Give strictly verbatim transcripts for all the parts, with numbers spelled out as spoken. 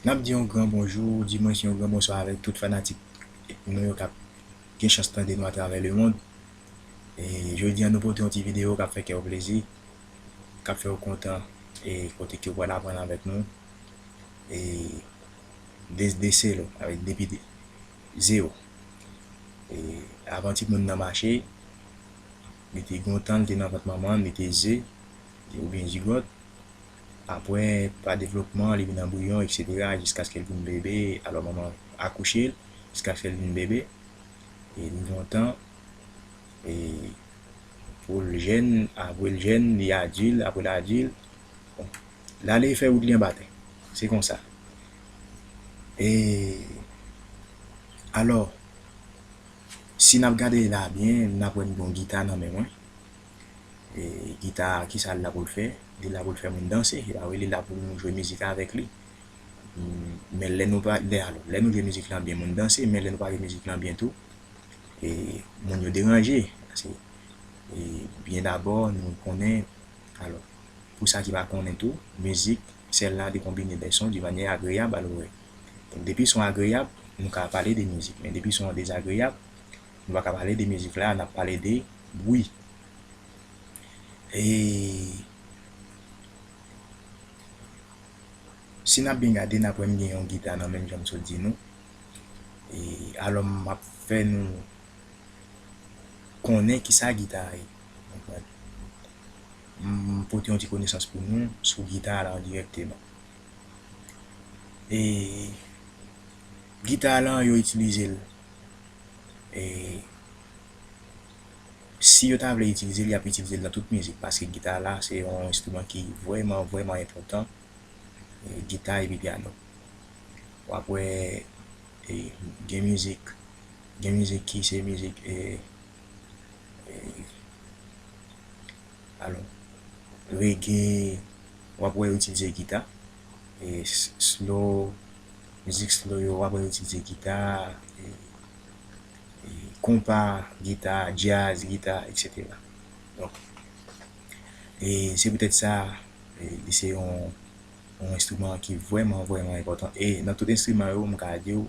N ap di yon gran bonjou, dimwens yon gran bonswa avèk tout fanatik nou yo k ap gen chans tande nou atravè lemonn. E jodi a, nou pote yon ti videyo k ap fè kè w plezi, k ap fè w kontan, e kote ke w pral aprann avèk nou. E de, de selo, avèk depi de, zewo. E avan timoun nan mache, li te gen yon tan, li te nan vant manman, li te ze, oubyen zigòt. Apre, pa devlopman, li vin anbriyon, et cetera, jiskaske l vin bebe, alò manman akouche l, jiskaske l vin bebe, e li rive yon tan, e pou l jèn, apre l jèn, li adil, apre l adil, bon, l ale fè wout li anba tè. Se konsa. E, alò, si n ap gade la byen, n ap wè m gen yon gita nan men mwen. E gita a, kisa l la pou l fè? Li la pou l fè moun danse, li pa vle, li la pou nou jwe mizik avèk li. Mm, men lè nou pa, lè, alò, lè nou jwe mizik lan byen, moun danse, men lè nou pa jwe mizik lan byen tou, e moun yo deranje. Paske, e byen dabò, nou konnen, alò, pou sa ki pa konnen tou, mizik, sèl la dekonbine dè son di manyè agreyab a lorèy. Donk, depi son agreyab, nou ka pale de mizik, men depi son an dezagreyab, nou pa ka pale de mizik la, n ap pale de bwi. E si n ap byen gade, n ap wè m gen yon gita nan men m, jan m sot di nou. E alò, m ap fè nou konnen kisa gita a ye. Konprann? M pote yon ti konesans pou nou sou gita a la dirèkteman. E gita a la, yo itilize l, e si yo ta vle itilize l, y ap itilize l nan tout mizik, paske gita a la, se yon enstriman ki vrèman, vrèman enpòtan. E gita epi pyano. W ap wè, e gen mizik, gen mizik ki se mizik, e, e, alò, reggae, w ap wè yo itilize gita, e s-, slow, mizik slow yo, w ap wè yo itilize gita, e, e konpa, gita, djaz, gita, et cetera. Donk, e se poutèt sa, e li se yon, yon enstriman ki vrèman, vrèman enpòtan. E nan tout enstriman yo, m ka di w,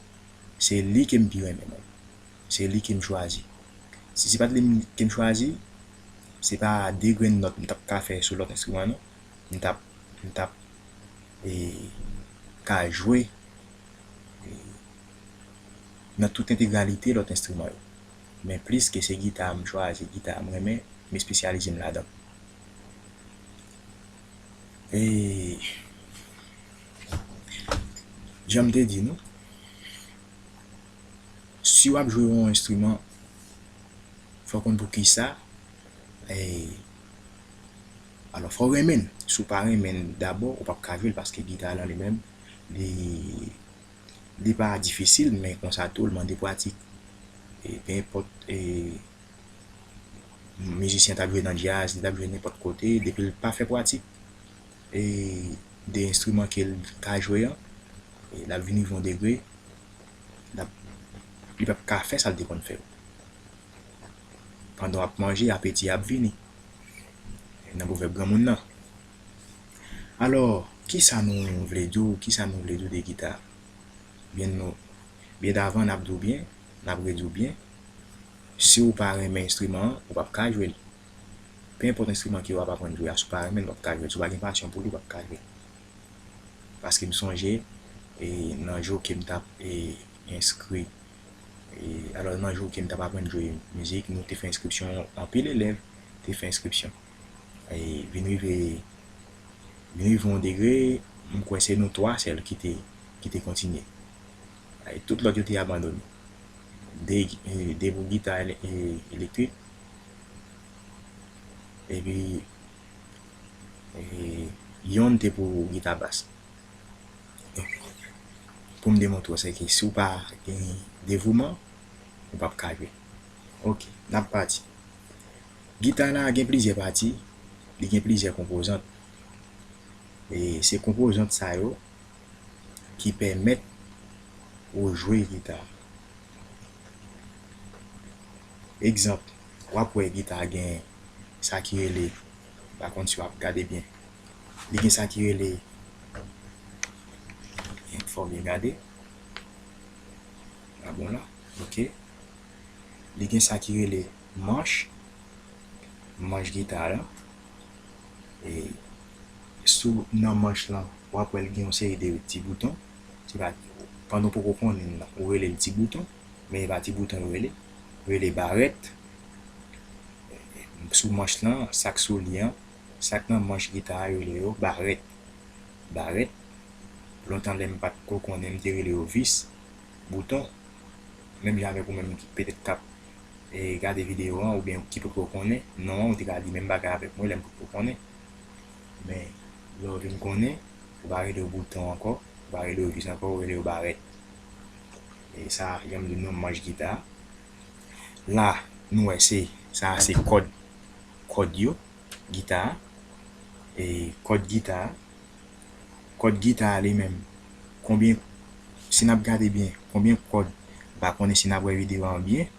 se li ke m pi renmen menm. Se li ke m chwazi. Si se pa t li m, ke m chwazi, se pa de grenn nòt m t ap ka fè sou lòt enstriman, non. M t ap, m t ap, e, ka jwe, e, nan tout entegralite lòt enstriman yo. Men plis ke se gita a m chwazi, gita a m renmen, m espesyalize m ladan. E jan m te di nou, si w ap jwe yon enstriman, fò w konn poukisa, e, alò, fò w renmen l. Si w pa renmen l dabò, ou p ap ka jwe l, paske gita a lan li menm, li, li pa difisil, men konsa tou, l mande pratik. E, pe enpòt, e, mizisyen t ap jwe nan djaz, li t ap jwe nenpòt kote, depi l pa fè pratik, e, de enstriman ke l ka jwe an, e, l ap vin rive yon degre, l ap, li p ap ka fè sa l te konn fè yo. Pandan w ap manje, apeti a ap vini. Nan pwovèb granmoun nan. Alò, kisa nou vle di w, kisa nou vle di w de gita? Byen nou, byen davan n ap di w byen, n ap redi w byen. Si w pa renmen enstriman an, ou p ap ka jwe l. Pe enpòt enstriman ke w ap aprann jwe a, si w pa renmen l, w p ap ka jwe l. Si w pa gen pasyon pou li, w p ap ka jwe l. Paske m sonje, e, nan jou ke m t ap, e, enskri, e, alò, nan jou ke m t ap aprann jwe mizik, nou te fè enskripsyon, anpil elèv te fè enskripsyon. E vin rive, vin rive yon degre, m kwè se nou twa sèl ki te, ki te kontinye. E tout lòt yo te abandone. De, e, de pou gita ele-, e, elektrik, epi, e, yonn te pou gita bas. Pou m demontre w, se ke si w pa gen devouman, ou p ap ka jwe. Oke, n ap pati. Gita la gen plizyè pati, li gen plizyè konpozant. E se konpozant sa yo ki pèmèt ou jwe gita. Egzanp, w ap wè gita gen sa ki rele, pa konn si w ap gade byen, li gen sa ki rele, Fò w byen gade. A bon la. Ok. Li gen sa ki rele manch. Manch gita la. E sou nan manch lan, w ap wè l gen yon seri de ti bouton. Se pa, pandan w poko konnen l lan, ou rele l ti bouton, men e pa ti bouton yo rele. Yo rele barèt. Sou manch lan, sa k sou li an, sa k nan manch gita a, yo rele yo barèt. Barèt. Lontan lè m pa t ko konnen, m te rele yo vis, bouton. Menm jan avèk ou menm ki petèt k ap, e, gade videyo an, oubyen ki poko konnen non an, ou te ka di menm bagay avèk mwen lè m poko konnen. Men, lè w vin konnen, ou pa rele yo bouton ankò, ou pa rele yo vis ankò, ou rele yo barèt. E sa, jan m di w non manch gita. La, nou wè se, sa a se kòd, kòd yo, gita a. E kòd gita a, kòd gita a li menm, konbyen, si n ap gade byen, konbyen kòd, m pa konnen si n ap wè videyo an byen,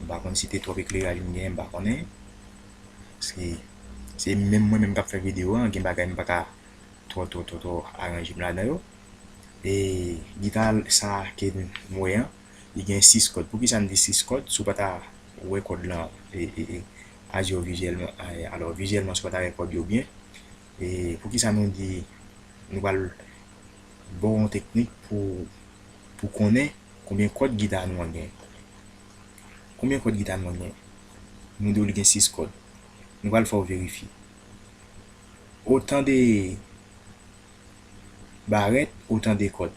m pa konnen si te twòp ekleraj m genyen, m pa konnen. Paske se menm mwen menm k ap fè videyo an, gen bagay m pa ka twò, twò, twò, twò aranje m ladan yo. E gita sa ke m wè an, li gen sis kòd. Poukisa m di sis kòd? Si w pa ta wè kòd lan, e, e, e, as yo vizyèlman, e, alò, vizyèlman, si w pa ta wè kòd yo byen, e poukisa nou di nou pral ba w yon teknik pou, pou konnen konbyen kòd gita nou an gen? Konbyen kòd gita nou an gen? Nou di w li gen sis kòd. Nou pral fè w verifye. Otan de barèt, otan de kòd.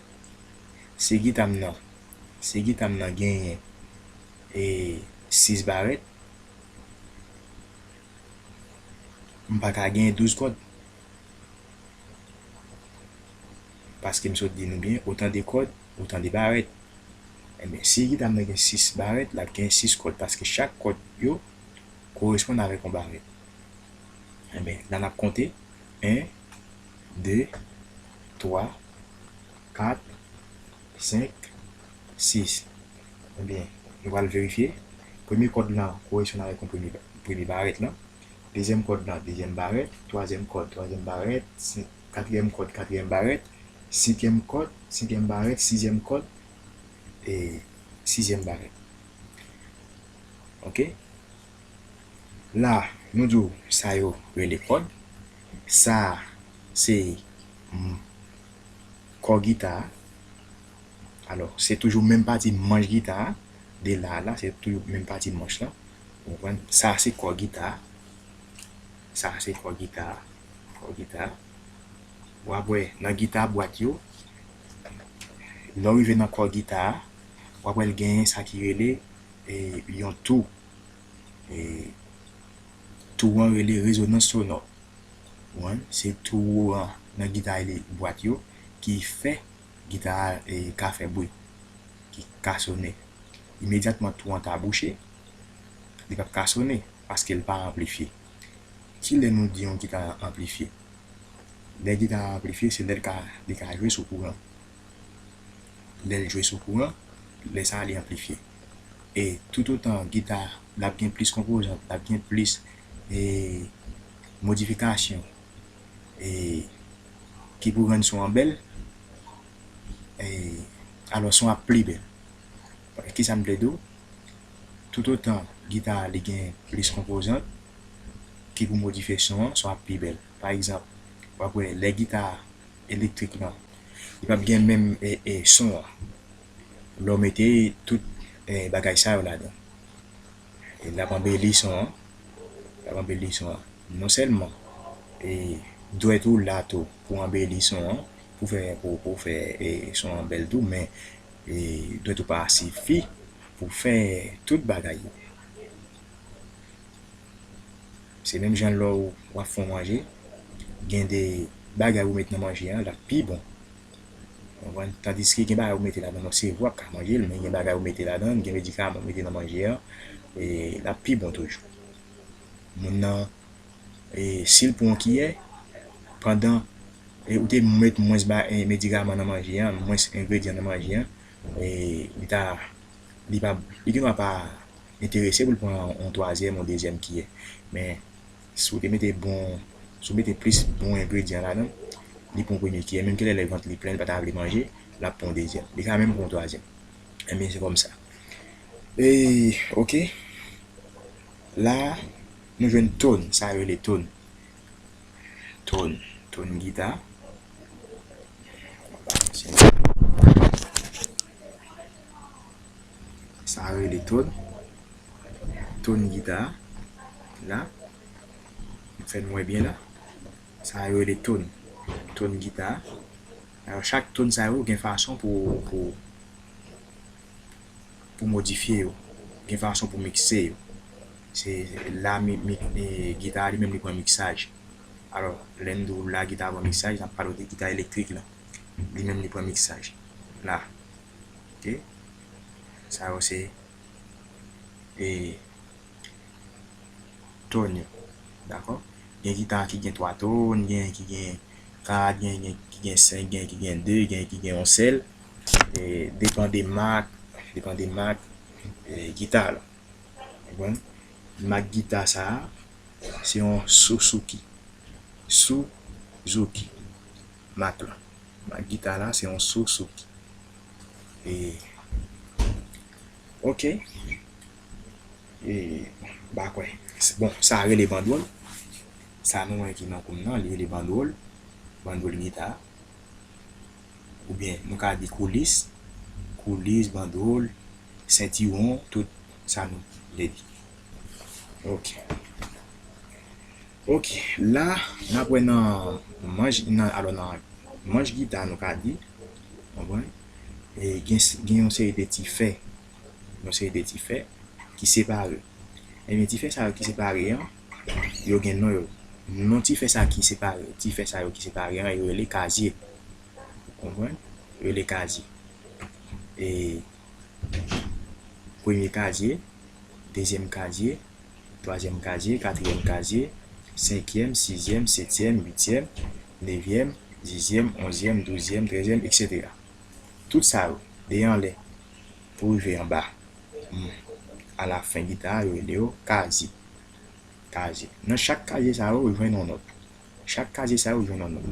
Si gita m nan, si gita m nan genyen, e, sis barèt, m pa ka genyen douz kòd. Paske m sot di nou byen, otan de kòd, otan de barèt. Enben, si gita m nan gen sis barèt, l ap gen sis kòd, paske chak kòd yo koresponn avèk yon barèt. Enben, la n ap konte, en, de, twa, kat, senk, sis. Ebyen, nou pral verifye. Premye kòd lan koresponn avèk yon premye, premye barèt lan. Dezyèm kòd lan, dezyèm barèt. Twazyèm kòd, twazyèm barèt. Sen-, katriyèm kòd, katriyèm barèt. Senkyèm kòd, senkyèm barèt. Sizyèm kòd, e sizyèm barèt. Ok? La, nou di w sa yo rele kòd. Sa a, se, mm, kò gita a. Alò, se toujou menm pati manch gita a. De la a la, se toujou menm pati manch lan. Ou konprann? Sa a se kò gita a. Sa a se kò gita a. Kò gita a. W ap wè, nan gita bwat yo, lè w rive nan kò gita a, w ap wè l genyen sa ki rele, e, yon tou. E, tou an rele rezonans sonò. Ou konprann? Se tou an nan gita e bwat yo ki fè gita a, e, ka fè bri, ki ka sonnen. Imedyatman tou an ta bouche, li p ap ka sonnen, paske l pa anplifye. Kilè nou di yon gita anplifye? Lè gita a anplifye, se lè l ka, li ka jwe sou kouran. Lè l jwe sou kouran, lè sa a li anplifye. E toutotan gita l ap gen plis konpozant, l ap gen plis, e, modifikasyon, e, ki pou rann son an bèl, e, alò son ap pli bèl. Kisa m vle di w? Toutotan gita a li gen plis konpozant ki pou modifye son an, son ap pi bèl. Pa egzanp, w ap wè lè gita elektrik lan, li p ap gen menm, e, e, son an. Lè w mete tout, e, bagay sa yo ladan. E l ap anbeli son an. L ap anbeli son an. Non sèlman, e, dwèt ou la tou pou anbeli son an, pou fè, pou, pou fè, e, son an bèl tou, men, e, dwèt ou pa sifi pou fè tout bagay yo. Se menm jan lè w, w ap fè yon manje, gen de bagay ou met nan manje an, l ap pi bon. Ou konprann? Tandiske gen bagay ou mete ladan, non, se vre w ap ka manje l, men gen bagay ou mete ladan, gen medikaman ou mete nan manje an, e l ap pi bon toujou. Moun nan, e, si l pran yon kiyè, pandan, e, ou te met mwens ba, e, medikaman nan manje an, mwens engredyan nan manje an, e, li ta, li pa, li gendwa pa enterese pou l pran yon twazyèm, yon dezyèm kiyè. Men, si w te mete bon, si w mete plis bon engredyan ladan, li pran premye kiyè. Menm kilè lè vant li plen, li pa ta vle manje, l ap pran yon dezyèm. Li ka menm pran yon twazyèm. Ebyen, se kòmsa. E, oke. La, nou jwenn tòn, sa yo rele tòn. Tòn, tòn gita. Sa yo rele tòn. Tòn gita. La. M fè n wè byen la. Sa yo rele tòn. Tòn gita. Alò, chak tòn sa yo gen fason pou, pou, pou modifye yo. Gen fason pou mikse yo. Se la mi, mi, e, gita a li menm li pran miksaj. Alò, lè n di w la gita a pran miksaj, n ap pale w de gita elektrik la. Li menm li pran miksaj. La. Oke? Sa yo se, e, tòn yo. Dakò? Gen gita ki gen twa tòn, gen ki gen kat, gen, gen ki gen senk, gen ki gen de, gen ki gen yon sèl. E, depann de mak, depann de mak, e, gita la. Konprann? Mak gita sa a, se yon Suzuki. Suzuki. Mak la. Mak gita la, se yon Suzuki. E, oke. E, m pa kwè. Bon, sa rele bandwòl. Sa nou wè ki nan kou m nan, li rele bandwòl. Bandwòl gita. Oubyen, nou ka di koulis. Koulis, bandwòl, sentiwon, tout sa nou vle di. Oke. Oke, la, n ap wè nan manch, nan, alò, nan manch gita, nou ka di, konprann? E gen, gen yon seri de ti fè, yon seri de ti fè ki separe. Ebyen, ti fè sa yo ki separe an, yo gen non yo. Non ti fè sa ki separe, ti fè sa yo ki separe an, yo rele kazye. Ou konprann? Yo rele kazye. E premye kazye, dezyèm kazye, twazyèm kazye, katriyèm kazye, senkyèm, sizyèm, setyèm, uityèm, nevyèm, dizyèm, onzyèm, douzyèm, trèzyèm, etsetera. Tout sa yo, de anlè, pou rive anba, hmm, alafen gita a, yo rele yo kazye. Kazye. Nan chak kazye sa yo, ou jwenn yon nòt. Chak kazye sa yo, ou jwenn yon nòt.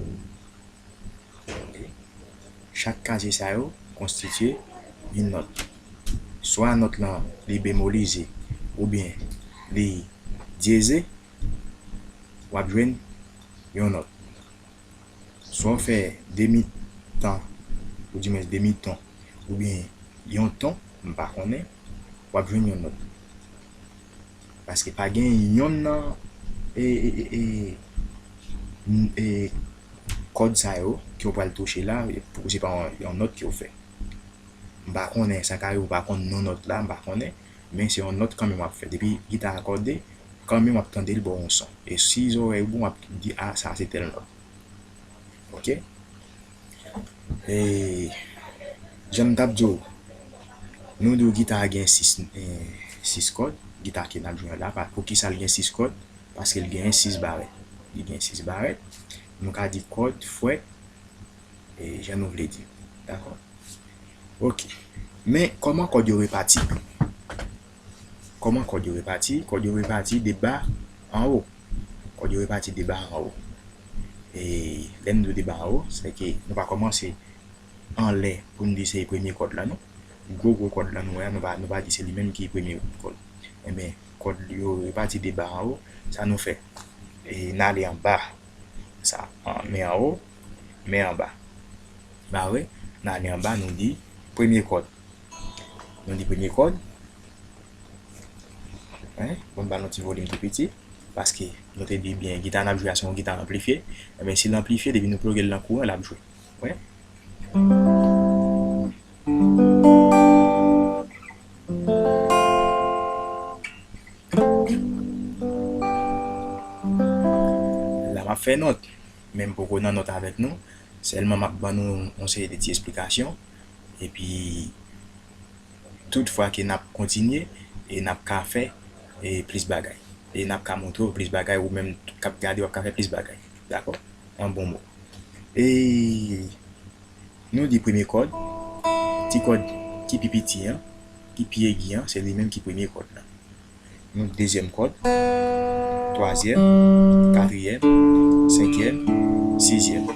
Chak kazye sa yo konstitye yon nòt. Swa nòt lan li bemolize oubyen li dyeze, w ap jwenn yon nòt. Swa w fè demi tan, oudimwens demi ton, oubyen yon ton, m pa konnen, w ap jwenn yon nòt. Paske pa gen yonn nan, e, e, e, e, n-, e, kòd sa yo ke w pral touche la, e, pou, se pa yon, yon nòt ke w fè. M pa konnen, sa ka rive w pa konn non nòt la, m pa konnen, men se yon nòt kanmenm w ap fè. Depi gita a kòde, kanmenm w ap tande l ba w yon son. E si zòrèy ou bon, w ap di, "A, sa se tèl nòt." Oke? E, jan m t ap di w, nou di w gita a gen sis, e, sis kòd, gita ke n ap jwe an la, pa, poukisa l gen sis kòd? Paske l gen sis barèt. Li gen sis barèt. Nou ka di kòd, fwèt, e, jan nou vle di. Dakò? Oke. Men, kòman kòd yo repati? Kòman kòd yo repati? Kòd yo repati de ba an wo. Kòd yo repati de ba an wo. E lè m di w de ba an wo, se ke nou pa kòmanse anlè pou n di se premye kòd la, non. Gwo, gwo kòd la nou wè a, nou pa, nou pa di se li menm ki premye kòd. Enben, kòd yo repati de ba an wo, sa nou fè? E n ale anba. Sa, an, men anwo, men anba. Ba vre, n ale anba, nou di premye kòd. Nou di premye kòd. Hein? Bon, ba l yon ti volim tou piti. Paske nou te di byen, gita n ap jwe a, se yon gita anplifye. Enben, si l anplifye, depi nou ploge l nan kouran, l ap jwe. Wè? La, m ap fè nòt. Men m poko nan nòt avèk nou. Sèlman m ap ban nou yon seri de ti esplikasyon. Epi, tout fwa ke n ap kontinye, e n ap ka fè, e plis bagay. E n ap ka montre w plis bagay, ou menm k ap gade, w ap ka fè plis bagay. Dakò? An bon mo. E nou di premye kòd, ti kòd ki pi piti an, ki pi egi an, se li menm ki premye kòd la. Nou dezyèm kòd, twazyèm, katriyèm, senkyèm, sizyèm.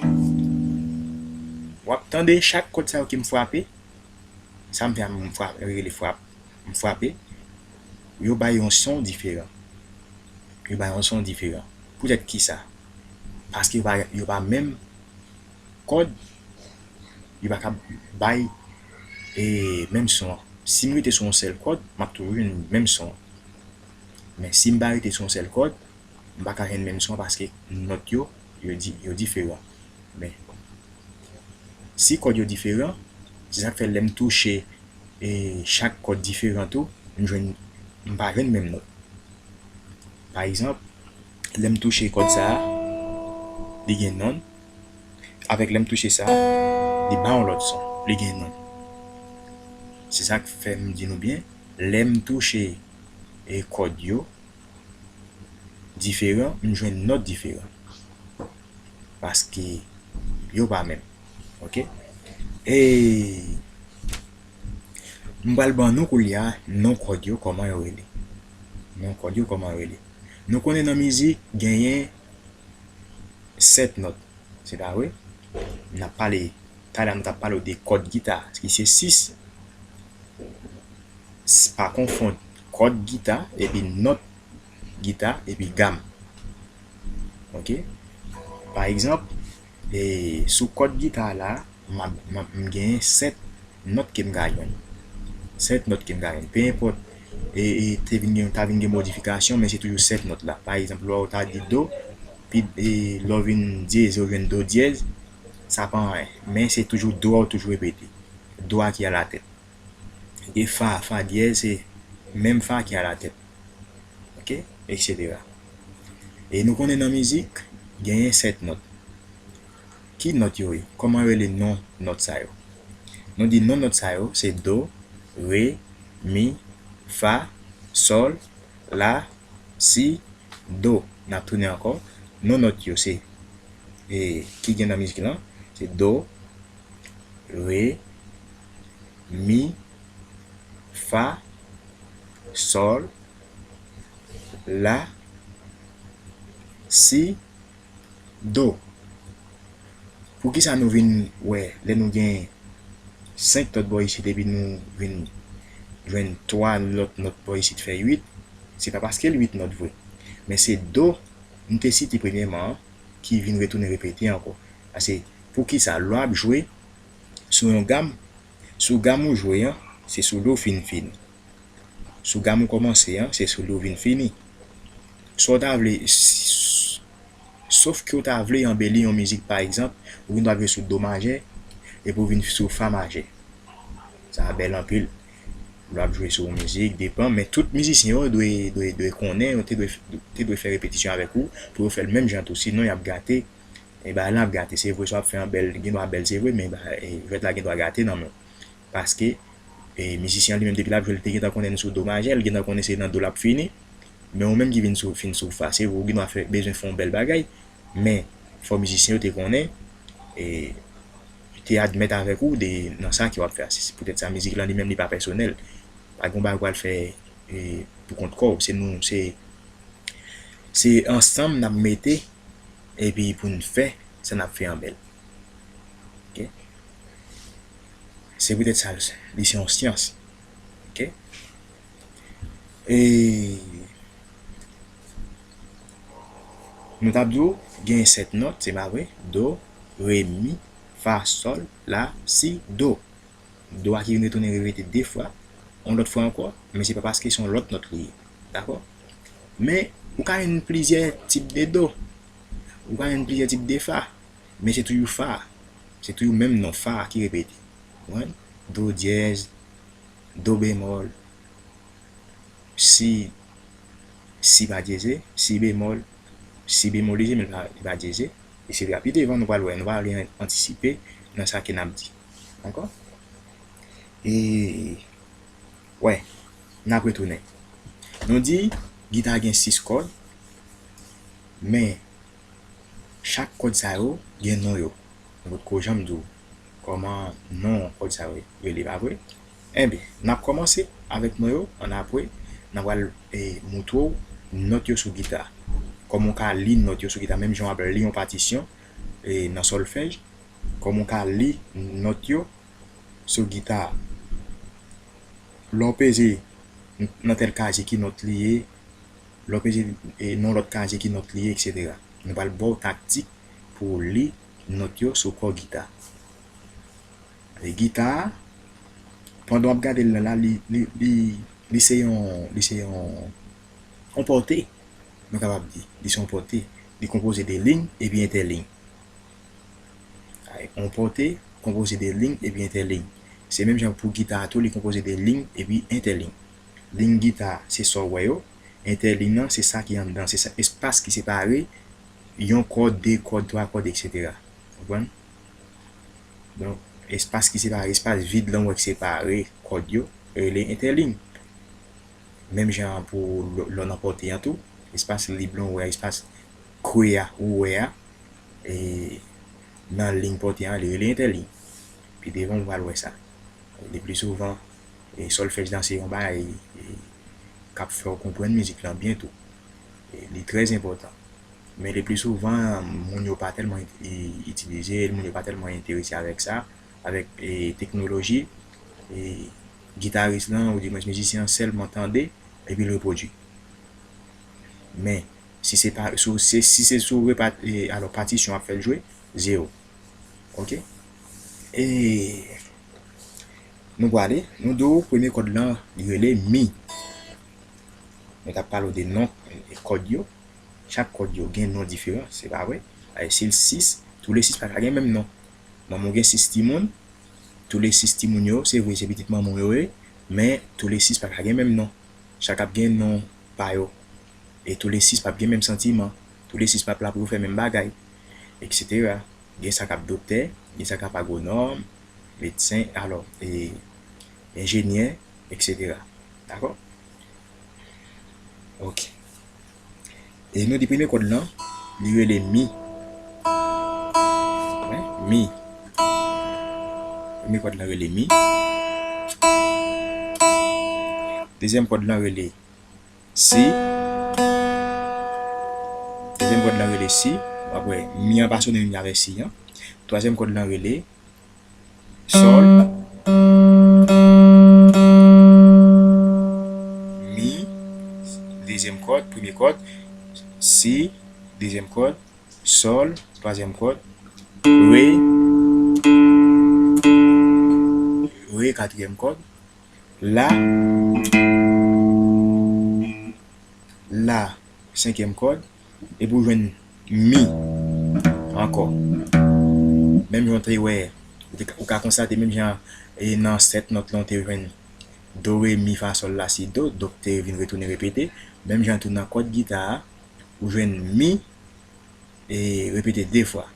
Tande chak kòd sa yo ke m frape, sa m fè a, m frape, rele frap, m frape, yo bay yon son diferan. Yo bay yon son diferan. Poutèt ki sa? Paske yo pa, yo pa menm kòd, yo pa ka bay, e, menm son an. Si m rete sou yon sèl kòd, m ap toujou jwenn menm son an. Men si m pa rete sou yon sèl kòd, m pa ka jwenn menm son an paske nòt yo, yo di, yo diferan. Men, si kòd yo diferan, se sa k fè lè m touche, e, chak kòd diferan tou, m jwenn, m pa jwenn menm nòt. Pa egzanp, lè m touche kòd sa a, li gen nonn. Avèk lè m touche sa a, li ba yon lòt son, li gen nonn. Se sa k fè m di nou byen, lè m touche, e, kòd yo diferan, m jwenn nòt diferan. Paske yo pa menm. Oke? E m pral ban nou koulye a non kòd yo, kòman yo rele. Non kòd yo, kòman yo rele. Nou konnen nan mizik, genyen sèt nòt. Se pa vre? N ap pale, talè a nou t ap pale w de kòd gita, ki se sis. S-, pa konfonn kòd gita epi nòt gita epi gam. Oke? Pa egzanp, e, sou kòd gita la, m ap, m ap, m genyen sèt nòt ke m ka jwenn. Sèt nòt ke m ka jwenn. Pe enpòt, e, e, te vin gen, ta vin gen modifikasyon, men se toujou sèt nòt la. Pa egzanp, lè w ta di do, pi, e, lè w vin dyeze, ou jwenn do dyèz, sa pa anyen. Men se toujou do a w toujou repete. Do a ki alatèt. Gen fa, fa dyèz, se menm fa ki alatèt. Oke? Etsetera. E nou konnen nan mizik, genyen sèt nòt. Ki nòt yo ye? Kòman yo rele non nòt sa yo? Nou di non nòt sa yo, se do, re, mi, fa, sòl, la, si, do. N ap tounen ankò. Non nòt yo se, e, ki gen nan mizik lan, se do, re, mi, fa, sòl, la, si, do. Poukisa nou vin wè, lè nou gen senk nòt bò isit epi nou vin jwenn twa lòt nòt bò isit fè uit, se pa paske l uit nòt vre. Men se do, m te site premyèman an, ki vin retounen repete ankò. Paske, poukisa? Lè w ap jwe sou yon gam, sou gam ou jwe an, se sou do w fin fini. Sou gam ou kòmanse an, se sou do w vin fini. Sa w ta vle, s-, sof ke w ta vle anbeli yon mizik, pa egzanp, ou gen dwa jwe sou do majè, epi w vin sou fa majè. Sa bèl anpil. Lè w ap jwe sou yon mizik, depan, men tout mizisyen yo dwe, dwe, dwe konnen, yo te dwe, te dwe fè repetisyon avèk ou, pou yo fè l menm jan tou, sinon y ap gate, e bagay la ap gate. Se vre, sa w ap fè an bèl, gen dwa bèl, se vre, men ba-, e, jwèt la gen dwa gate nan men w. Paske, e, mizisyen an li menm, depi l ap jwe, li te gentan konnen n sou do majè, li gentan konnen se nan do l ap fini. Men ou menm ki vin sou, fin sou fa, se vre, ou gen dwa fè, bezwen fè yon bèl bagay, men fò mizisyen yo te konnen, e, te admèt avèk ou de, nan sa ke w ap fè a. Se, se poutèt sa, mizik lan li menm, li pa pèsonèl. Pa gen yon bagay ou pral fè, e, pou kont kò w. Se nou, se, se ansanm n ap mete, epi pou n fè sa n ap fè an bèl. Oke? Se poutèt sa, li se yon syans. Oke? E nou t ap di w, gen sèt nòt, se pa vre? Do, re, mi, fa, sòl, la, si, do. Do a ki vin retounen repete de fwa, yon lòt fwa ankò, men se pa paske se yon lòt nòt li ye. Dakò? Men, ou ka jwenn plizyè tip de do. Ou ka jwenn plizyè tip de fa. Men se toujou fa. Se toujou menm non fa a ki repete. Ou konprann? Do dyèz, do bemòl, si, si pa dyeze, si bemòl, si bemòlize, men li pa, li pa dyeze, etsetera. Pi devan, nou pral wè, nou pral antisipe nan sa ke n ap di. Dakò? E, wè, n ap retounen. Nou di, gita gen sis kòd, men chak kòd sa yo gen non yo. Nou potko janm di w kòman non kòd sa yo rele, pa vre? Enben, n ap kòmanse avèk non yo, annapre, n ap pral, e, moutre w nòt yo sou gita. Kòman w ka li nòt yo sou gita, menm jan w ap li yon patisyon, e, nan sòlfèj, kòman w ka li nòt yo sou gita a. Lè w peze nan tèl kazye ki nòt li ye, lè w peze e, nan lòt kazye ki nòt li ye, etsetera. Nou pral ba w taktik pou w li nòt yo sou kò gita. E gita a, pandan w ap gade l la, la, li, li, li, li se yon, li se yon, yon pòte, nou kapab di. Li se yon pòte. Li konpoze de liy epi entèliy. Ay, yon pòte konpoze de liy epi entèliy. Se menm jan pou gita a tou, li konpoze de liy epi entèliy. Liy gita a, se sa w wè yo. Entèliy nan, se sa ki anndan, se sa, espas ki separe yon kòd, de kòd, twa kòd, etsetera. Konprann? Donk, espas ki separe, espas vid lan w wè ki separe kòd yo, rele entèliy. Menm jan pou lè, lè w nan pòte an tou, espas lib lan w wè a, espas kre a ou wè a, e, nan liy pòte an, li rele entèliy. Pi devan, ou pral wè sa. Le pli souvan, e, sòlfèj lan se yon bagay, e, k ap fè w konprann mizik lan byen tou. E, li trè enpòtan. Men le pli souvan, moun yo pa tèlman i-, itilize l, moun yo pa tèlman enterese avèk sa, avèk, e, teknoloji, e, gitaris lan, oudimwens mizisyen an sèlman tande, epi l repwodui. Men, si se pa, sou, se, si se sou repa-, e, alò, patisyon ap fè l jwe, zewo. Oke? E nou prale, nou di w premye kòd lan, li rele mi. Nou t ap pale w de non, e, kòd yo. Chak kòd yo gen non diferan, se pa vre? Ay, si l sis, tou le sis pa ka gen menm non. Manman w gen sis timoun, tou le sis timoun yo, se vre, se pitit manman w yo ye, men tou le sis pa ka gen menm non. Chak ap gen non pa yo. E tou le sis p ap gen menm santiman. Tou le sis p ap la pou yo fè menm bagay, etsetera. Gen sa k ap doktè, gen sa k ap agwonòm, medsen, alò, e, enjenyè, etsetera. Dakò? Oke. E nou di premye kòd lan, li rele mi. Wi, mi. Premye kòd lan rele mi. Dezyèm kòd lan rele si. Dezyèm kòd lan rele si. W ap wè, mi an pa sonnen menm jan avèk si an. Twazyèm kòd lan rele sòl, mi, dezyèm kòd, premye kòd, si, dezyèm kòd, sòl, twazyèm kòd, re, re, katriyèm kòd, la, la, senkyèm kòd, epi w jwenn mi ankò. Menm jan w te wè, ou te ka, ou ka konstate menm jan, e, nan sèt nòt lan, w te jwenn do, re, mi, fa, sòl, la, si, do, donk te vin retounen repete. Menm jan tou nan kòd gita a, ou jwenn mi, e, repete de fwa.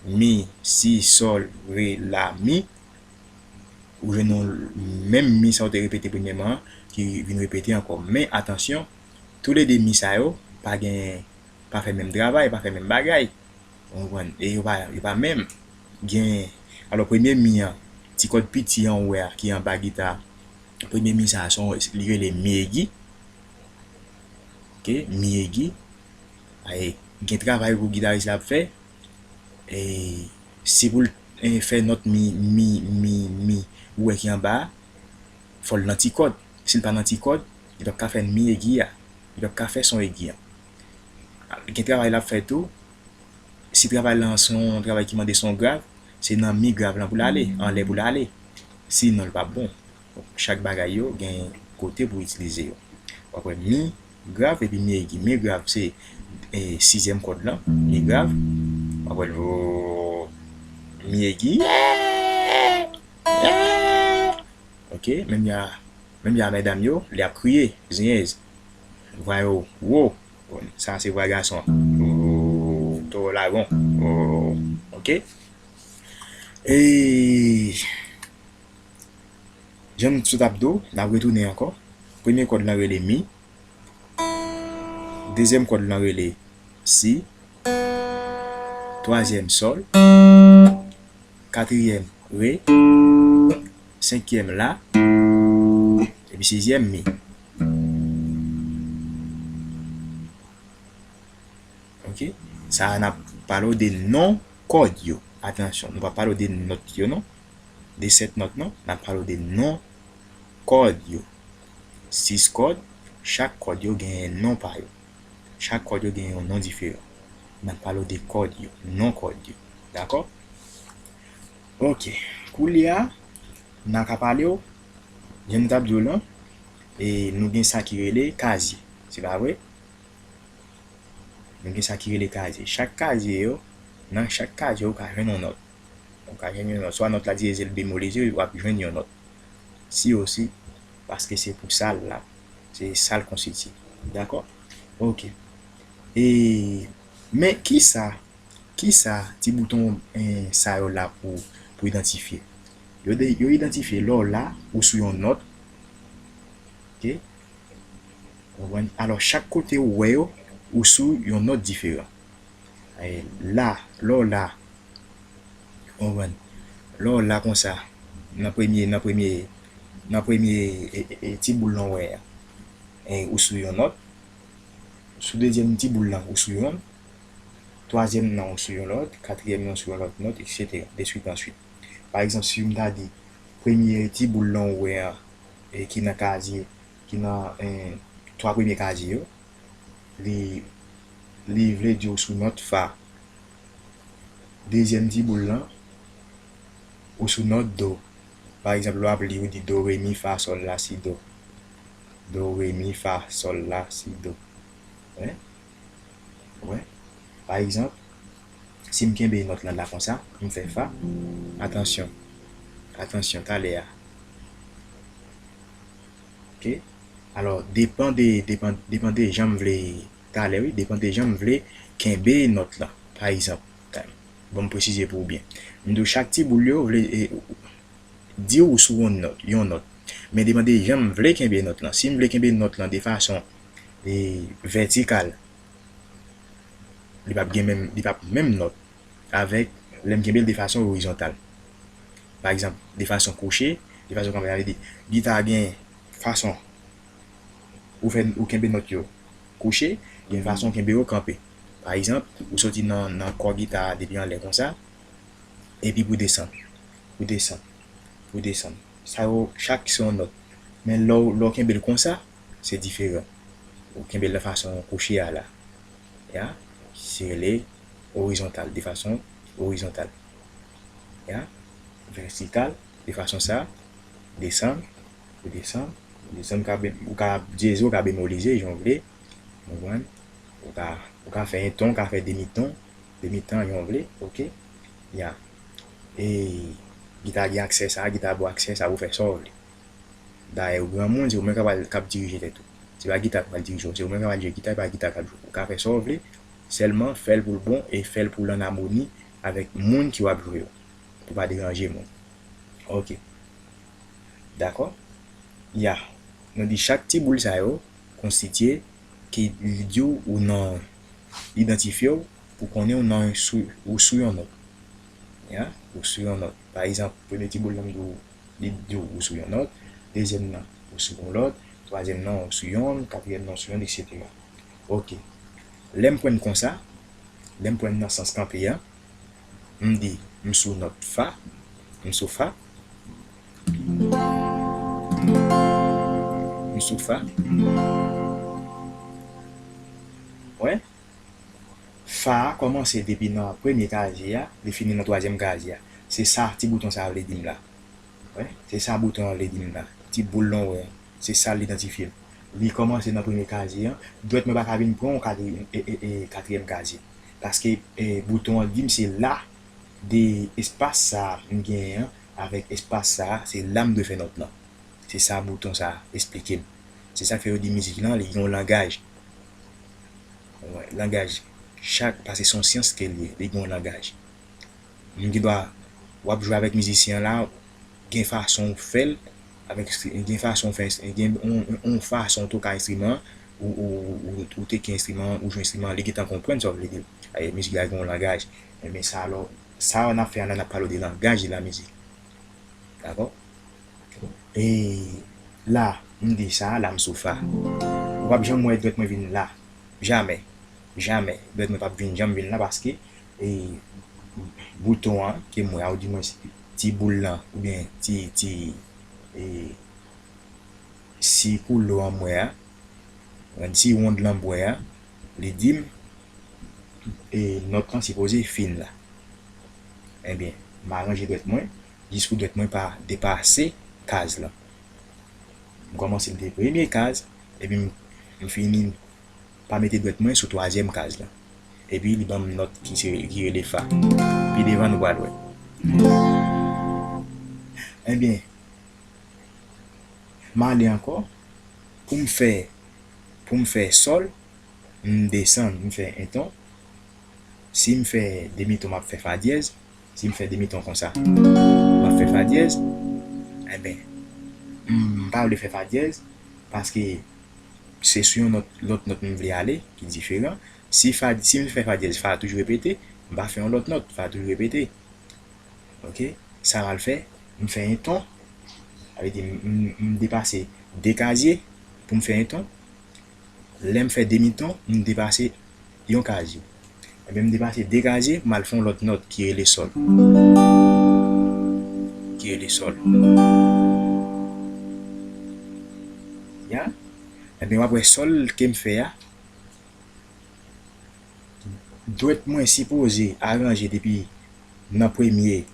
Mi, si, sòl, re, la, mi. Ou jwenn yon menm mi sa w te repete premyèman an, ki vin repete ankò. Men atansyon, toulede mi sa yo pa gen, pa fè menm travay, pa fè menm bagay. Ou konprann? E yo pa, yo pa menm. Gen, alò, premye mi an, ti kòd piti an ou wè a, ki anba gita a, premye mi sa a, se yon, li rele mi egi. Oke, mi egi. Ay, gen travay pou gitaris la ap fè. E, si pou l, e, fè nòt mi, mi, mi, mi, ou wè ki anba a, fò l nan ti kòd. Si l pa nan ti kòd, li p ap ka fè mi egi a. Li p ap ka fè son egi an. Gen travay l ap fè tou. Si travay lan se yon travay ki mande son grav, se nan mi grav lan pou l ale, anlè pou l ale. Sinon, l p ap bon. Chak bagay yo gen kote pou itilize yo. W ap wè mi grav epi mi egi. Mi grav se, e, sizyèm kòd lan, mi grav. W ap wè l, o, mi egi. Oke, menm jan, menm jan medam yo, lè y ap kriye, zenyèz. Vwa yo wo. Sa se vwa gason an. O, towo lagon. O, oke. E jan m sot ap di w, n ap retounen ankò. Premye kòd lan rele mi. Dezyèm kòd lan rele si. Twazyèm sòl. Katriyèm re. Senkyèm la. Epi sizyèm mi. Oke? Sa a n ap pale w de non kòd yo. Atansyon, nou pa pale w de nòt yo non, de sèt nòt non, n ap pale w de non kòd yo. Sis kòd, chak kòd yo genyen non pa yo. Chak kòd yo genyen yon non diferan. N ap pale w de kòd yo, non kòd yo. Dakò? Ok. Koulye a, n a ka pale w, jan nou t ap di w lan, e nou gen sa ki rele kazye. Se pa vre? Nou gen sa ki rele kazye. Chak kazye yo, nan chak kazye yo, ou ka jwenn yon nòt. Ou ka jwenn yon nòt. Swa nòt la dyeze l bemolize, w ap jwenn yon nòt. Si osi, paske se pou sa l la. Se sa l konstitye. Dakò? Ok. E, men kisa, kisa ti bouton, eh, sa yo la pou, pou idantifye? Yo, de, yo idantifye lè w la, ou sou yon nòt. Ok? Ou konprann? Alò, chak kote ou wè yo, ou sou yon nòt diferan. E la, lè w la, ou konprann? Lè w la konsa, nan premye, nan premye, nan premye, e, e, e, ti boul lan w wè a, e, ou sou yon nòt. Sou dezyèm ti boul lan, ou sou yon. Twazyèm nan, ou sou yon lòt. Katriyèm nan, ou sou yon lòt nòt, etsetera. De swit answit. Pa egzanp, si m ta di, premye ti boul lan w wè a, e, ki nan kazye, ki nan, eh, twa premye kazye yo, li, li vle di w sou nòt fa. Dezyèm ti boul lan, ou sou nòt do. Pa egzanp, lè w ap li, ou di do, re, mi, fa, sòl, la, si, do. Do, re, mi, fa, sòl, la, si, do. Wi. Wi. Pa egzanp, si m kenbe nòt lan la konsa, m fè fa. Atansyon. Atansyon, talè a. Ok? Alò, depann de, depann, depann de jan m vle, talè, wi, depann de jan m vle kenbe nòt lan. Pa egzanp, bon, m presize pou ou byen. M di w chak ti boul yo vle, e, di w sou yon nòt, yon nòt. Men depann de jan m vle kenbe nòt lan. Si m vle kenbe nòt lan de fason, e, vètikal, li p ap gen menm, li p ap menm nòt avèk lè m kenbe l de fason orizontal. Pa egzanp, de fason kwoche, de fason kanpe, sa vle di, gita gen fason ou fè, ou kenbe nòt yo kwoche, gen fason ou kenbe yo kanpe. Pa egzanp, ou soti nan, nan kò gita a depi anlè konsa, epi pou desann, pou desann, pou desann. Sa yo, chak se yon nòt. Men lè w, lè w kenbe l konsa, se diferan. Ou kenbe l nan fason kwoche a la. Ya, se rele orizontal, de fason orizontal. Ya, vètikal, de fason sa, desann, ou desann, ou desann, ou ka be-, ou ka dyeze, ou ka bemolize, jan w vle. Ou konprann? Ou ka, ou ka fè enton, ou ka fè demiton, demiton, jan w vle, ok? Ya. E gita gen aksè sa, gita ba w aksè sa pou fè sa w vle. Dayè, ou granmoun, se ou menm k ap, k ap dirije tèt ou. Se pa gita k pral dirije w, se ou menm k ap al jwe gita, e pa gita k ap jwe. Ou ka fè sa w vle, sèlman fè l pou l bon e fè l pou l an amoni avèk moun ki w ap jwe yo, pou pa deranje moun. Ok. Dakò? Ya. Nou di chak ti boul sa yo konstitye ki li di w ou nan, idantifye w pou konnen ou nan sou, ou sou yon nòt. Ya, ou sou yon nòt. Pa egzanp, premye ti boul lan m di w, li di w ou sou yon nòt, dezyèm nan ou sou yon lòt, twazyèm nan ou sou yonn, katriyèm nan ou sou yonn, etsetera. Ok. Lè m pran l konsa, lè m pran l nan sans kanpe a, m di m sou nòt fa, m sou fa, m sou fa. Wè? Fa a kòmanse depi nan premye kazye a, li fini nan twazyèm kazye a. Se sa ti bouton sa a vle di m la. Wè, se sa bouton an vle di m la. Ti boul lan w wè an, se sa l idantifye m. Li kòmanse nan premye kazye an. Dwèt mwen pa ka vin pran yon katri-, e, e, e, katriyèm kazye. Paske, e, bouton an di m se la, de espas sa a m genyen an avèk espas sa a, se la m dwe fè nòt lan. Se sa bouton sa a esplike m. Se sa k fè yo di mizik lan, li gen yon langaj. Wè, langaj chak, paske se yon syans ke l ye, li gen yon langaj. Moun ki dwa, w ap jwe avèk mizisyen an la, gen fason w fè l, avèk, gen fason w fè, gen yon, yon, yon fason w toka enstriman an, ou, ou, ou, ou teke enstriman an, ou jwe enstriman an, li gentan konprann sa w vle di l. Mizik la gen yon langaj. Ebyen sa alò, sa n ap fè a la, n ap pale w de langaj de la mizik. Dakò? E la, m di sa, la m sou fa. Ou p ap janm wè dwèt mwen vin la. Jamè. Jamè. Dwèt mwen p ap vin, janm vin la paske, e, bouton an ke m wè a, oudimwens ti boul lan, oubyen ti, ti, e, si koulò an m wè a, ti wonn lan m wè a, li di m, e, nòt lan sipoze fin la. Ebyen, m aranje dwèt mwen, jis pou dwèt mwen pa depase kaz lan. M kòmanse l de premye kaz, epi m, m fini pa mete dwèt mwen sou twazyèm kaz lan. Epi li ban m nòt ki se, ki rele fa. Pi devan nou pral wè. Ebyen, m ale ankò pou m fè, pou m fè sòl, m desann, m fè en ton. Si m fè demi ton, m ap fè fa dyèz. Si m fè demi ton konsa, m ap fè fa dyèz. Enben, m pa vle fè fa dyèz, paske se sou yon nòt, lòt nòt m vle ale, ki diferan. Si fa, si m fè fa dyèz, fa a toujou repete, m pa fè yon lòt nòt, fa a toujou repete. Oke? Sa m al fè, m fè en ton. Sa vle di, m, m, m depase de kazye pou m fè en ton. Lè m fè demi ton, m depase yon kazye. Ebyen, m depase de kazye, m al fè yon lòt nòt ki rele sòl. Ki rele sòl. Ya? Ebyen, w ap wè sòl ke m fè a, dwèt mwen sipoze aranje depi nan premye,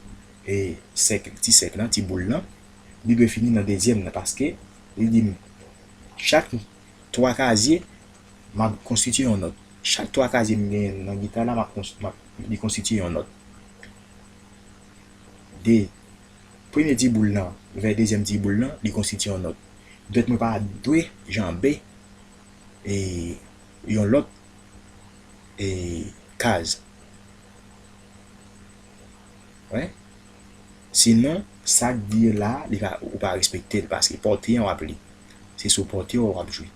e, sèk, ti sèk lan, ti boul lan, li dwe fini nan dezyèm nan, paske li di m, chak twa kazye, m ap konstitye yon nòt. Chak twa kazye m genyen nan gita la, m ap kons-, m ap, li konstitye yon nòt. De premye ti boul lan vè dezyèm ti boul lan, li konstitye yon nòt. Dwèt mwen pa dwe janbe, e, yon lòt, e, kaz. Wè? Sinon, sa k di la, li pa, ou pa respekte l, paske pòte an w ap li. Se sou pòte w w ap jwe.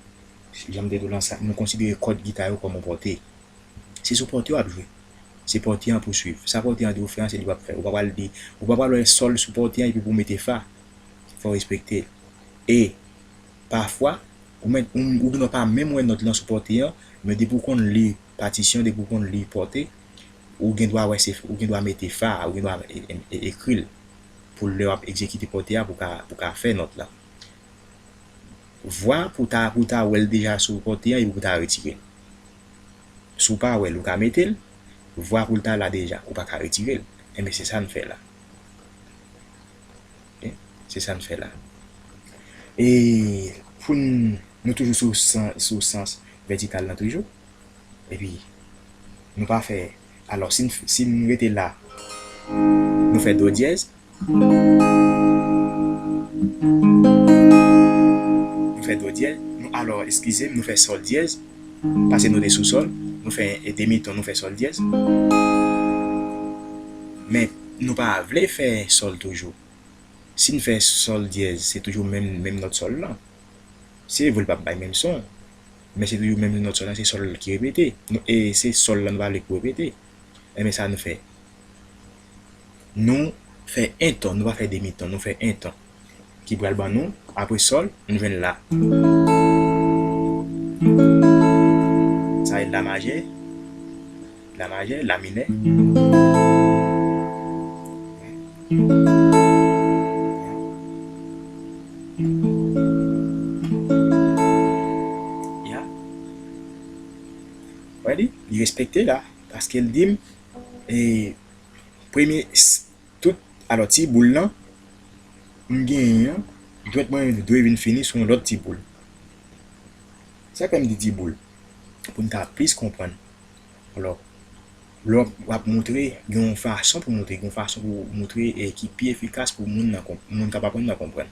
Jan m te di w lan, sa, nou konsidere kòd gita yo kòm yon pòte. Se sou pòte w ap jwe. Se pòte an pou swiv. Sa pòte an di w fè an, se li w ap fè. Ou pa pral di, ou pa pral wè sòl sou pòte an epi pou w mete fa. Fò w respekte l. E pafwa, ou mèt, ou, ou gendwa pa menm wè nòt lan sou pòte an, men depi w konn li patisyon, depi w konn li pòte, ou gendwa wè se, ou gendwa mete fa a, ou gendwa e, e, e, ekri l pou lè w ap egzekite pòte a pou w ka, pou w ka fè nòt lan. Vwa pou w ta, pou w ta wè l deja sou pòte an epi pou w ta retire l. Si w pa wè l, ou ka mete l, vwa pou l ta la deja, ou pa ka retire l. Enben, se sa n fè la. Ok? Se sa n fè la. E pou n, nou toujou sou sans, sou sans vètikal lan toujou. Epi, nou pa fè, alò, si n, si n rete la, nou fè do dyèz. Nou fè do dyèz. Nou, alò, eskize m, nou fè sòl dyèz. Paske nou te sou sòl. Nou fè e demi ton, nou fè sòl dyèz. Men, nou pa vle fè sòl toujou. Si n fè sòl dyèz, se toujou menm, menm nòt sòl lan. Se vre, l p ap bay menm son. Men se toujou menm nòt sòl lan, se sòl ki repete. Nou, e se sòl lan nou pa vle pou repete. Enben, sa nou fè? Nou fè en ton, nou pa fè demi ton, nou fè en ton. Ki pral ban nou, apre sòl, nou jwenn la. Sa e la majè, la majè, la minè. Ya. Wè li, li respekte la, paske l di m, e, premye, s-, tout, alò, ti boul lan, m genyen an, dwèt mwen dwe vin fini sou yon lòt ti boul. Sa k fè m di ti boul? Pou n ka plis konprann. Alò, lè w ap moutre, gen yon fason pou moutre, gen yon fason pou moutre e ki pi efikas pou moun nan konp-, moun k ap aprann nan konprann.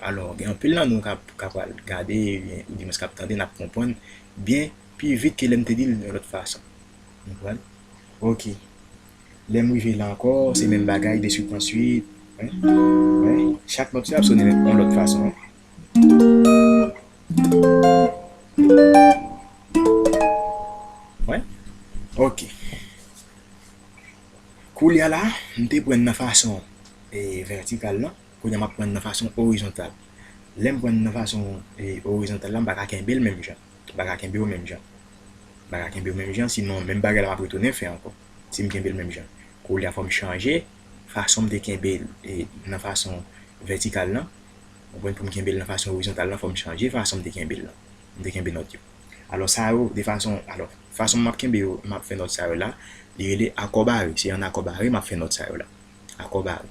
Alò, gen anpil nan nou k ap, k ap pral gade, oubyen, oudimwens k ap tande, n ap konprann byen pi vit ke lè m te di l yon lòt fason. Ou konprann? Ok. Lè m rive la ankò, se menm bagay, deswit, answit. Wi. Wi. Chak nòt yo ap sonnen yon lòt fason. Wi. Wi. Ok. Koulye a la, m te pran nan fason, e, vètikal lan. Kounye a m ap pran nan fason orizontal. Lè m pran nan fason, e, orizontal la, m pa ka kenbe l menm jan. M pa ka kenbe yo menm jan. M pa ka kenbe yo menm jan, sinon menm bagay la m ap retounen fè ankò. Si m kenbe l menm jan. Koulye a fò m chanje fason m te kenbe l, e, nan fason vètikal lan. Ou konprann, pou m kenbe l nan fason orizontal lan, fò m chanje fason m te kenbe l lan. M te kenbe nòt yo. Alò, sa yo, de fason, alò, fason m ap kenbe yo, m ap fè nòt sa yo la, li rele akò bare. Se an akò bare m ap fè nòt sa yo la. Akò bare.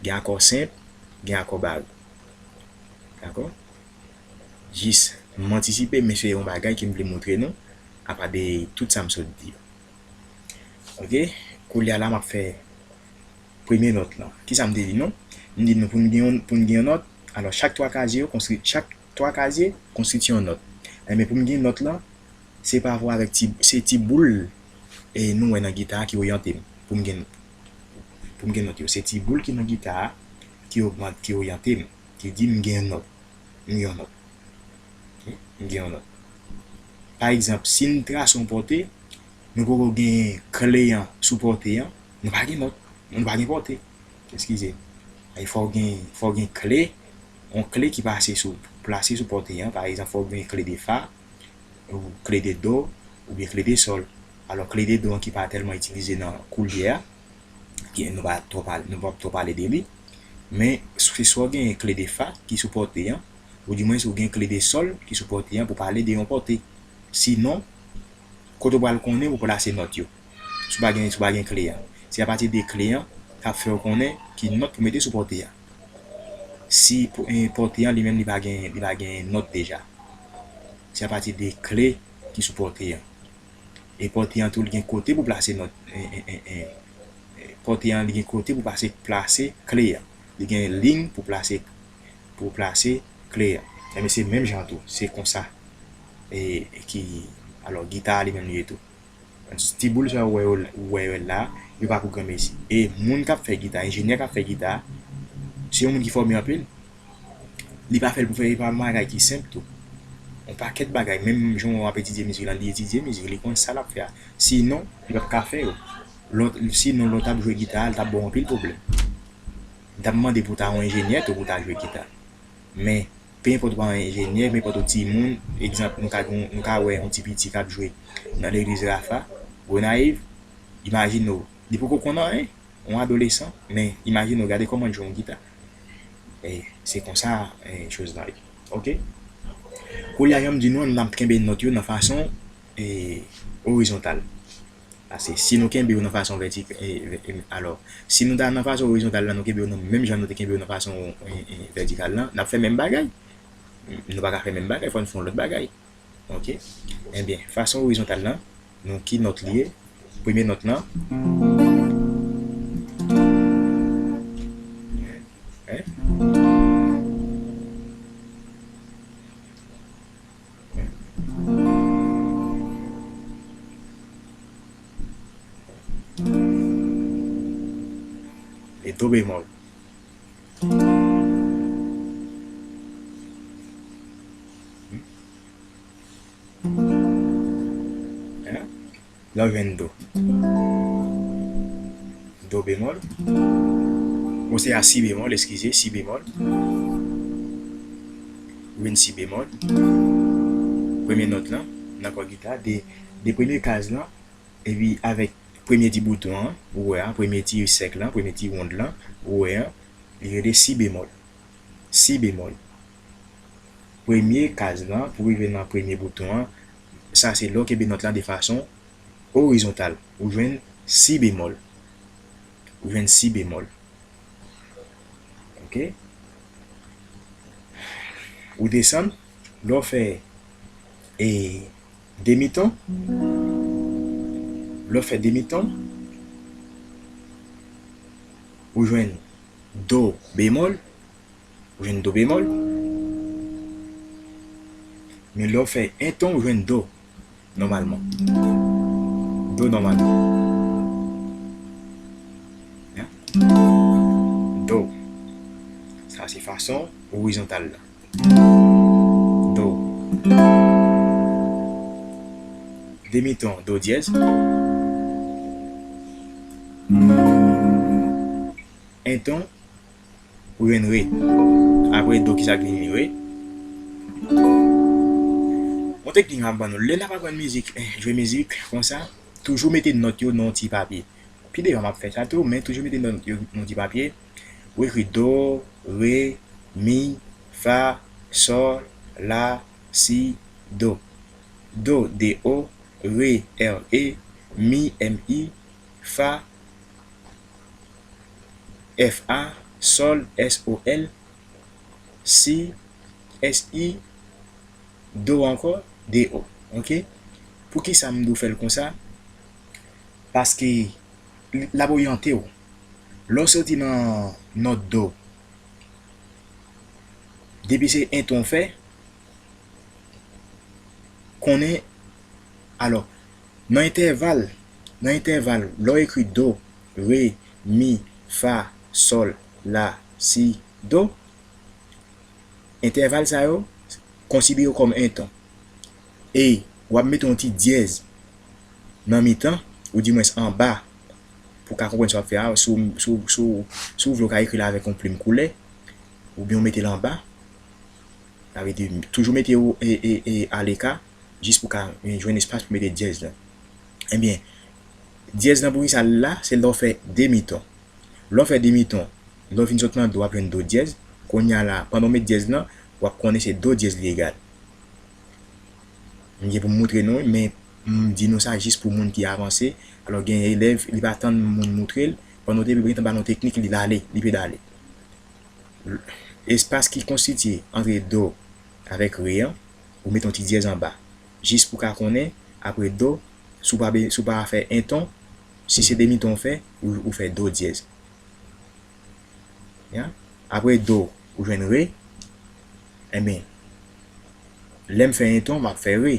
Gen akò senp, gen akò bare. Dakò? Jis, m antisipe, men se yon bagay ke m vle montre nou, apa de tout sa m sot di yo. Oke? Koulye a la, m ap fè premye nòt lan. Kisa m te di nou? M di nou pou n gen yon, pou n gen yon nòt, alò, chak twa kazye yo konstwi-, chak twa kazye konstitye yon nòt. Enben, pou m gen nòt lan, se pa rapò avèk ti, se ti boul, e, nou wè nan gita a ki oryante m. Pou m gen, pou m gen nòt yo. Se ti boul ki nan gita a ki ogmante, ki oryante m, ki di m gen yon nòt. M gen yon nòt. Oke? M gen yon nòt. Pa egzanp, si n trase yon pòte, nou poko gen kle an sou pòte an, nou pa gen nòt. Nou pa gen pòte. Eskize. E fò w gen, fò w gen kle, yon kle ki pase sou, plase sou pòte an. Pa egzanp, fò w gen kle de fa, ou kle de do, oubyen kle de sòl. Alò, kle de do an ki pa tèlman itilize nan koulye a, ki nou pa twò pale, nou p ap twò pale de li. Men, se swa w gen kle de fa ki sou pòte an, oudimwen si w gen kle de sòl ki sou pòte an pou pale de yon pòte. Sinon, kote w pral konnen pou plase nòt yo? Si w pa gen, si w pa gen kle an. Se apati de kle an k ap fè w konnen ki nòt pou mete sou pòte an. Si pò-, eh, pòte an li menm li pa gen, li pa gen nòt deja. Se apati de kle ki sou pòte an. E pòte an tou, li gen kote pou plase nòt, eh, eh, eh, eh, eh, pòte an, li gen kote pou plase, plase kle an. Li gen liy pou plase, pou plase kle an. Enben, se menm jan tou. Se konsa, eh, ki, alò, gita a li menm li ye tou. Ti boul sa ou wè yo, ou wè yo la, yo pa pou granmesi. E moun k ap fè gita, enjenyè k ap fè gita, se yon moun ki fòme anpil. Li pa fè l pou fè, e pa yon bagay ki senp tou. Yon pakèt bagay, menm jan w ap etidye mizik lan, li etidye mizik, li konn sa l ap fè a. Sinon, li p ap ka fè yo. Lòt, sinon, lè w t ap jwe gita a, l t ap ba w anpil pwoblèm. Li t ap mande pou w ta yon enjenyè tou pou w ta jwe gita. Men, pe enpòt ou pa yon enjenyè, pe enpòt ou timoun, egzanp, nou ka gen, nou ka wè yon ti piti k ap jwe nan legliz Rafa, Gonayiv, imajine w, li poko konn anyen. Yon adolesan, men imajine w gade kòman l jwe yon gita. E se konsa, e, choz lan ye. Oke? Koulye a, jan m di nou an, n ap kenbe nòt yo nan fason, e, orizontal. Paske si nou kenbe yo nan fason vètik-, e, vè-, e, alò, si nou ta nan fason orizontal la, nou kenbe yo nan menm jan nou te kenbe yo nan fason, e, e, vètikal lan, n ap fè menm bagay. Nou pa ka fè menm bagay, fò n fè yon lòt bagay. Oke? Ebyen, fason orizontal lan, nou ki nòt li ye? Premye nòt lan. Hein? E do bemòl. Hein? Lè w jwenn do. Do bemòl. Bon, se a si bemòl, eskize, si bemòl. Ou jwenn si bemòl. Premye nòt lan, nan kò gita, de, de premye kaz lan, epi avèk premye ti bouton an, ou wè a, premye ti sèk lan, premye ti wonn lan, ou wè a, li rele si bemòl. Si bemòl. Premye kaz lan, pou rive nan premye bouton an, sa se lè w kenbe nòt lan de fason orizontal. Ou jwenn si bemòl. Ou jwenn si bemòl. Oke? Ou desann, lè w fè, e, demiton, lè w fè demiton, ou jwenn do bemòl, ou jwenn do bemòl. Men lè w fè en ton, ou jwenn do nòmalman. Do nòmalman. Hein? Do. Sa se fason orizontal la. Do. Demiton, do dyèz. En ton, ou jwenn re. Apre do, kisa k vini? Re. Yon teknik m ap ban nou. Lè n ap aprann mizik, eh, jwe mizik konsa, toujou mete nòt yo nan yon ti papye. Pi devan m ap fè sa tou, men toujou mete nan yon ti papye. Ou ekri do, re, mi, fa, sòl, la, si, do. Do, D O, re, R E, mi, M I, fa, F A, sòl, S O L, si, S I, do ankò, D O. Oke? Poukisa m di w fè l konsa? Paske l ap oryante w. Lè w soti nan nòt do, depi se en ton w fè, konnen, alò, nan entèval, nan entèval, lè w ekri do, re, mi, fa, sòl, la, si, do, entèval sa yo, konsidere yo kòm en ton. E w ap mete yon ti dyèz nan mitan, oudimwens anba, pou w ka konprann sa w ap fè a. Si w, si w, si w, si w vle, w ka ekri l avèk yon plim koulè, oubyen w mete l anba. Sa vle di, toujou mete yo, e, e, e, aleka, jis pou w ka, e, jwenn espas pou mete dyèz lan. Ebyen, dyèz lan pou ki sa l la? Se lè w fè demiton. Lè w fè demiton, lè w fin sot nan do, w ap jwenn do dyèz. Kounye a la, pandan w met dyèz lan, w ap konnen se do dyèz li egal. M gen pou m moutre nou, men m di nou sa jis pou moun ki avanse. Alò, gen elèv, li pa tann moun moutre l, pandan w te gentan ba l yon teknik, li ale, li pedale. Espas ki konstitye ant do avèk re an, ou met yon ti dyèz anba, jis pou w ka konnen, apre do, si w pa be-, si w pa fè en ton, si se demi ton w fè, ou, ou fè do dyèz. Ya? Apre do, ou jwenn re. Enben, lè m fè en ton, m ap fè re.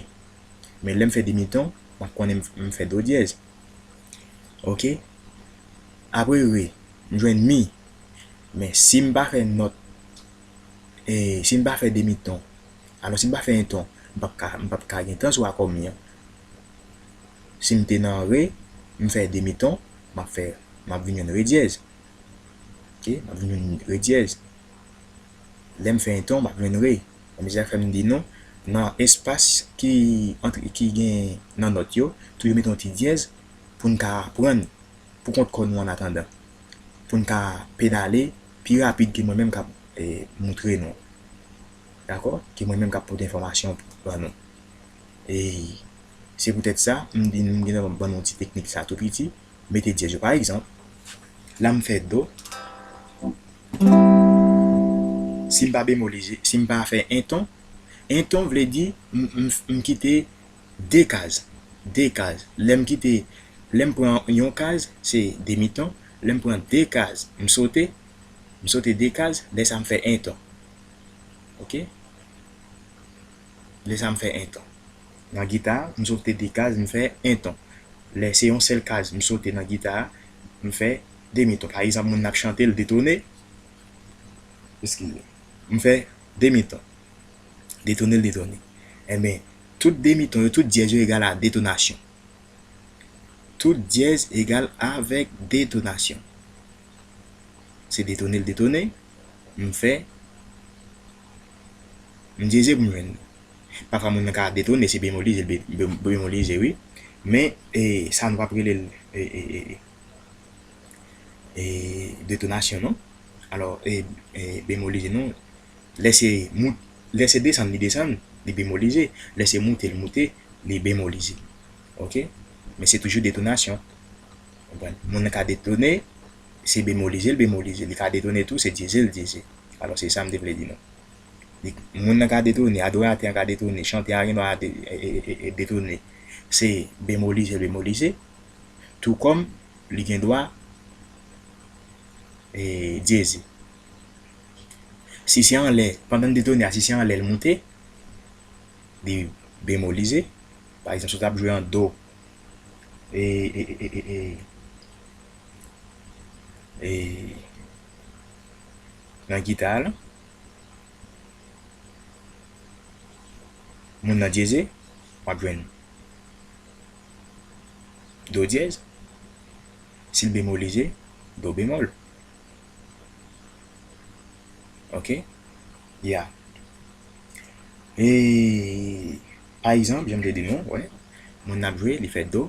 Men lè m fè demi ton, m ap konnen m, m fè do dyèz. Oke? Apre re, m jwenn mi. Men si m pa fè nòt, e, si m pa fè demi ton, alò si m pa fè en ton, m p ap ka, m p ap ka gen tan sou akò mi an. Si m te nan re, m fè demi ton, m ap fè, m ap vin jwenn re dyèz. Oke, m ap vin jwenn re dyèz. Lè m fè en ton, m ap jwenn re. Men se sa k fè m di nou, nan espas ki ant, ki gen nan nòt yo, toujou mete yon ti dyèz pou n ka aprann, pou kont kò nou annatandan, pou n ka pedale pi rapid ke mwen menm k ap, e, moutre nou. Dakò? Ke mwen menm k ap pote enfòmasyon ban nou. E se poutèt sa, m di nou, m gentan ban nou ti teknik sa tou piti. Mete dyèz yo. Pa egzanp, la m fè do. Si m pa bemolize, si m pa fè en ton, en ton vle di m, m, m kite de kaz. De kaz. Lè m kite, lè m pran yon kaz, se demi ton. Lè m pran de kaz, m sote. M sote de kaz, lè sa m fè en ton. Oke? Lè sa m fè en ton. Nan gita, m sote de kaz, m fè en ton. Lè se yon sèl kaz m sote nan gita, m fè demi ton. Pa egzanp, moun nan ap chante, l detone. Eskize. M fè demi ton. Detone, l detone. Enben, tout demi ton yo, tout dyèz yo egal a detonasyon. Tout dyèz egal avèk detonasyon. Se detone, l detone. M fè, m dyeze pou m jwenn. Pafwa moun nan ka detone, se bemolize, be-, be-, bemolize, wi. Men, e, sa nou p ap rele l, e, e, e, e, detonasyon, non. Alò, e, e, bemolize, non. Lè se mout-, lè se desann, li desann, li bemolize. Lè se moute, li moute, li bemolize. Oke? Men se toujou detonasyon. Konprann? Moun nan ka detone, se bemolize, l bemolize. Li ka detone tou, se dyeze, l dyeze. Alò, se sa m te vle di nou. Li, moun nan ka detone, adoratè an ka detone, chantè a gen dwa de-, e, e, e, e, detone. Se bemolize, l bemolize. Tou kòm li gen dwa, e, dyeze. Si se anlè, pandan l detone a, si se anlè l moute, li bemolize. Pa egzanp, si w t ap jwe an do, e, e, e, nan gita a la, moun nan dyeze, w ap jwenn do dyèz. Si l bemolize, do bemòl. Oke? Ya. E, pa egzanp, jan m te di nou, wè, moun nan ap jwe, li fè do,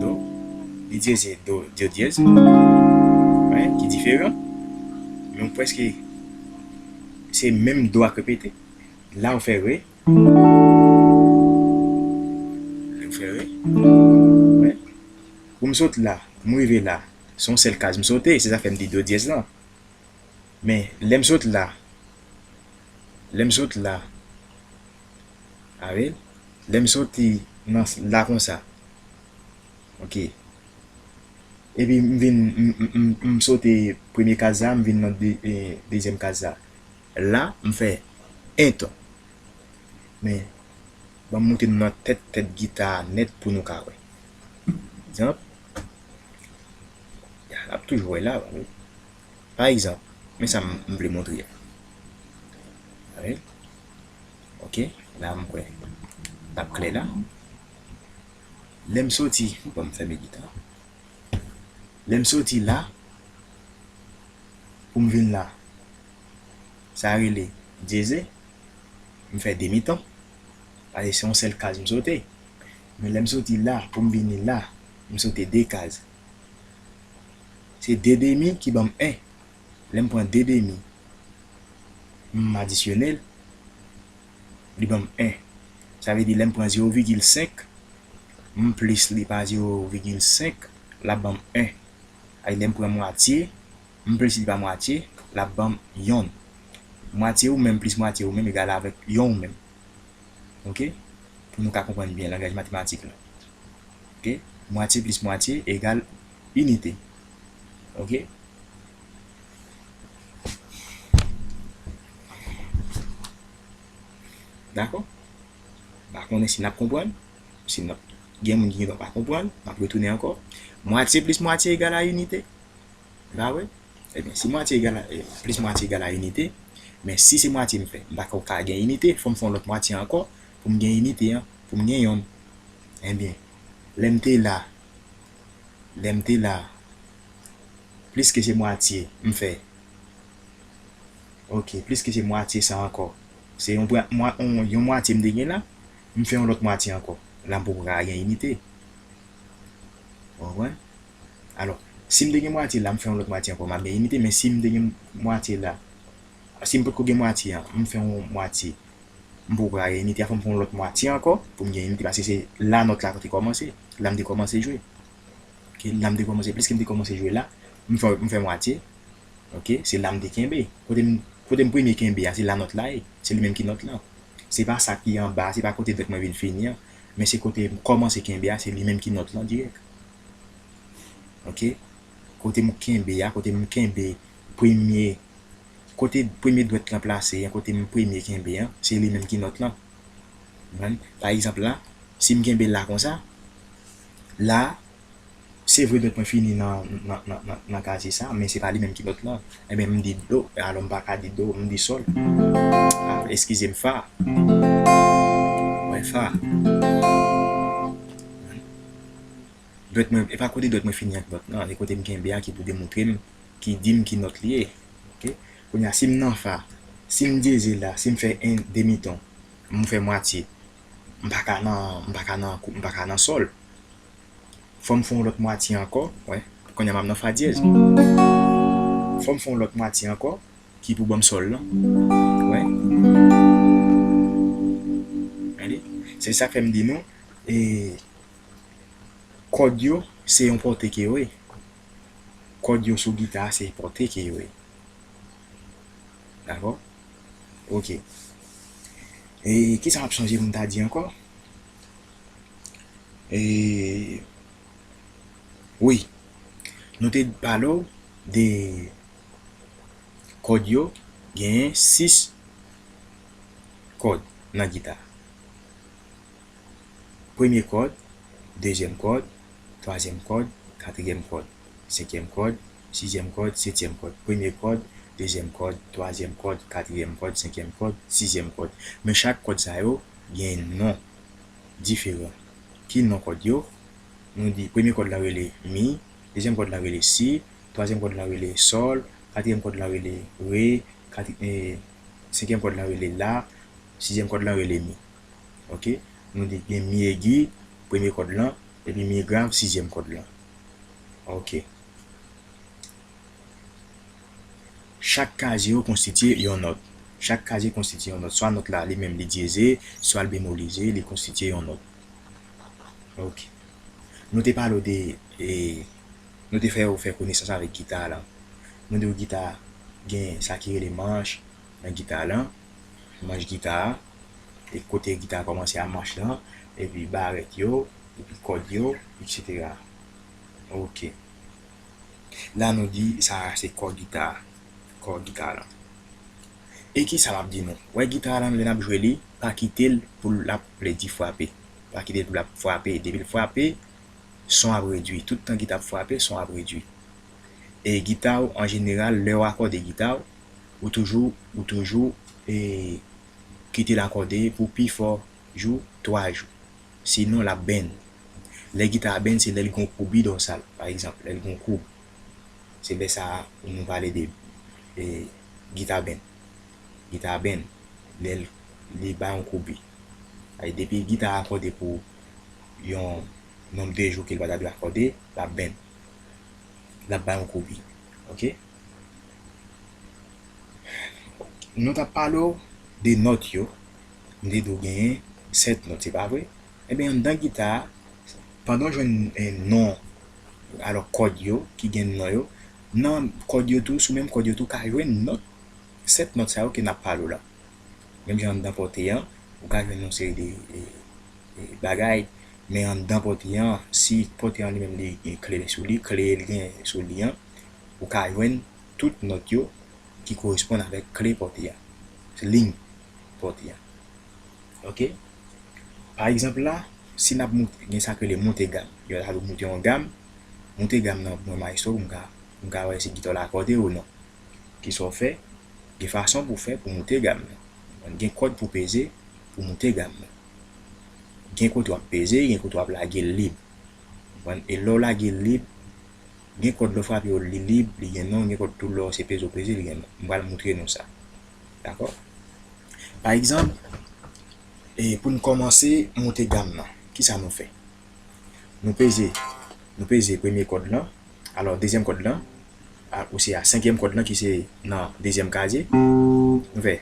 do, dyez e do, do dyez, wi, ki diferan. Men w prèske, se menm do a k repete. La, w fè re. Lè w fè re. Wi. Pou m sot la, pou m rive la, se yon sèl kaz m sote, se sa fè m di do dyez lan. Men, lè m sot la, lè m sot la, a wi, lè m soti nan s-, la konsa, oke. Epi m vin, m, m, m, m sote premye kaz la, m vin nan de-, e, dezyèm kaz la. La, m fè en ton. Men, ban m moute nou nan tèt, tèt gita a nèt pou nou ka wè. Egzanp, n ap toujou wè la, wi. Pa egzanp, men sa m, m vle montre a. Wi. Oke, la m kwè l ap klè la. Lè m soti, bon, m fèmen gita. Lè m soti la, pou m vin la, sa rele dyeze, m fè demi ton. Paske se yon sèl kaz m sote. Men lè m soti la, pou m vini la, m sote de kaz. Se de demi ki ban m en. Lè m pran de demi, m adisyone l, li ban m en. Sa vle di lè m pran zewo vigil senk, m plis li pa zewo vigil senk, l ap ban m en. Ay, lè m pran mwatye, m plis li pa mwatye, l ap ban m yonn. Mwatye ou menm plis mwatye ou menm egal avèk yon ou menm. Oke? Pou nou ka konprann byen langaj matematik la. Oke? Mwatye plis mwatye egal inite. Oke? Dakò? M pa konnen si n ap konprann, si n ap, gen moun ki gendwa pa konprann, m ap retounen ankò. Mwatye plis mwatye egal a inite. Pa vre? Ebyen, si mwatye egal a, e, plis mwatye egal a inite, men si se mwatye m fè, m pa ka gen inite, fò m fè yon lòt mwatye ankò pou m gen inite an, pou m gen yonn. Ebyen, lè m te la, lè m te la, plis ke se mwatye m fè. Oke, plis ke se mwatye sa ankò. Se yon, mwa-, yon, yon mwatye m te gen la, m fè yon lòt mwatye ankò. La m poko ka gen inite. Ou konprann? Alò, si m te gen mwatye la, m fè yon lòt mwatye ankò, m ap gen inite, men si m te gen mwatye la, si m potko gen mwatye an, m fè yon mwatye, m poko ka gen inite a, fò m fè yon lòt mwatye ankò pou m gen inite, paske se la nòt la te kòmanse, la m te kòmanse jwe. Oke, la m te kòmanse, plis ke m te kòmanse jwe la, m fè, m fè mwatye. Oke, se la m te kenbe. Kote m, kote m premye kenbe a, se la nòt la ye. Se li menm ki nòt lan. Se pa sa ki anba, se pa kote dwèt mwen vin fini an, men se kote m kòmanse kenbe a, se li menm ki nòt lan dirèk. Oke? Kote m kenbe a, kote m kenbe premye, kote premye dwèt lan plase an, kote m premye kenbe an, se li menm ki nòt lan. Konprann? Pa egzanp la, si m kenbe la konsa, la, se vre dwèt mwen fini nan, nan, nan, nan, nan kazye sa, men se pa li menm ki nòt lan. Ebyen, m di do, alò m pa ka di do, m di sòl. Ah, eskize m, fa. Wi, fa. Dwèt mwen, e pa kote dwèt mwen fini ak nòt lan, e kote m kenbe a ki pou demontre m, ki di m ki nòt li ye. Oke? Kounye a, si m nan fa, si m dyeze la, si m fè en demi ton, m fè mwatye, m pa ka nan, m pa ka nan kou-, m pa ka nan sòl. Fò m fè yon lòt mwatye ankò, wè. Kounye a m ap nan fa dyèz. Fò m fè yon lòt mwatye ankò ki pou ban m sòl lan. Wè. Gade. Se sa k fè m di nou, e, kòd yo, se yon pòte ke yo ye. Kòd yo sou gita a, se pòte ke yo ye. Dakò? Oke. E kisa m ap chanje pou m ta di ankò? E, wi. Nou te pale w de kòd yo, genyen sis kòd nan gita. Premye kòd, dezyèm kòd, twazyèm kòd, katriyèm kòd, senkyèm kòd, sizyèm kòd, setyèm kòd. Premye kòd, dezyèm kòd, twazyèm kòd, katriyèm kòd, senkyèm kòd, sizyèm kòd. Men chak kòd sa yo gen non diferan. Ki non kòd yo? Nou di premye kòd lan rele mi, dezyèm kòd lan rele si, twazyèm kòd lan rele sòl, katriyèm kòd lan rele re, katri-, e, senkyèm kòd lan rele la, sizyèm kòd lan rele mi. Oke? Nou di gen mi egi, premye kòd lan, epi mi grav, sizyèm kòd lan. Ok. Chak kazye yo konstitye yon nòt. Chak kazye konstitye yon nòt. Swa nòt la li menm li dyeze, swa l bemolize, li konstitye yon nòt. Ok. Nou te pale w de, e, nou te fè w fè konesans avèk gita la. Nou di w gita gen sa ki rele manch nan gita la. Manch gita a, e kote gita a kòmanse a manch lan, epi barèt yo, epi kòd yo, etsetera. Ok. La nou di sa a se kò gita, kò gita lan. E kisa m ap di nou? Wè gita lan lè n ap jwe li, pa kite l pou l ap pledi frape. Pa kite l pou l ap frape. Depi l frape, son ap redui. Tout tan gita ap frape, son ap redui. E gita w, an jeneral, lè w akòde gita w, ou toujou, ou toujou, e, kite l akòde pou pifò jou, twa jou. Sinon, l ap bend. Lè gita a bend, se lè l gen yon koubi dòsal, pa egzanp, lè l gen yon koub. Se lè sa a nou pale de, e, gita bend. Gita bend, lè l, li bay yon koubi. Ay, depi gita a akòde pou yon nonb de jou ke l pa ta dwe akòde, l ap bend. L ap bay yon koubi. Ok? Nou t ap pale w de nòt yo. M te di w genyen sèt nòt, se pa vre? Ebyen, anndan gita a, pandan w jwenn, eh, non, alò kòd yo, ki gen non yo, nan kòd yo tou, sou menm kòd yo tou, ka jwenn nòt, sèt nòt sa yo ke n ap pale w la. Menm jan anndan pòte an, ou ka jwenn yon seri de, e, e, bagay, men anndan pòte an, si pòte an li menm li gen kle sou li, kle li gen sou li an, ou ka jwenn tout nòt yo ki koresponn avèk kle pòte an. Se liy pòte an. Ok? Pa egzanp la, si n ap moute, gen sa k rele moute gam. Yo ta dwe moute yon gam, moute gam nan pou mwen mayestwo, pou m ka, pou m ka wè si gita w la akòde ou non. Kisa w fè? Gen fason pou w fè pou moute gam nan. Gen kòd pou w peze pou moute gam nan. Gen kote w ap peze, gen kote w ap lage l lib. Konprann? E lè w lage l lib, gen kòd lè w frape yo li lib, li gen non, gen kòd tou lè w se peze w peze, li gen non. M pral moutre nou sa. Dakò? Pa egzanp, e pou n kòmanse moute gam nan, kisa nou fè? Nou peze, nou peze premye kòd lan, alò dezyèm kòd lan, a, ou se a senkyèm kòd lan ki se nan dezyèm kazye. Nou fè.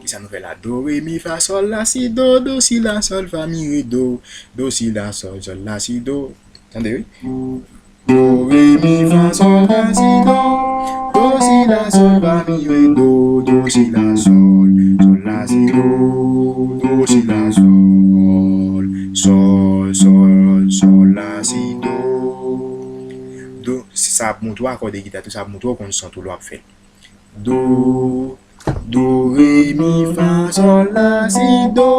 Kisa nou fè la? Do, re, mi, fa, sòl, la, si, do, do, si, la, sòl, fa, mi, re, do, do, si, la, sòl, sòl, la, si, do. Tande, wi. Do, re, mi, fa, sòl, la, si, do. Do, si, la, sòl, fa, mi, re, do. Do, si, la, sòl, sòl, la, si, do. Do, si, la, sòl, sòl, sòl, sòl, la, si, do. Do, si sa ap montre w akòde gita tou, sa ap montre w konn son tou lè w ap fè l. Do, do, re, mi, fa, sòl, la, si, do.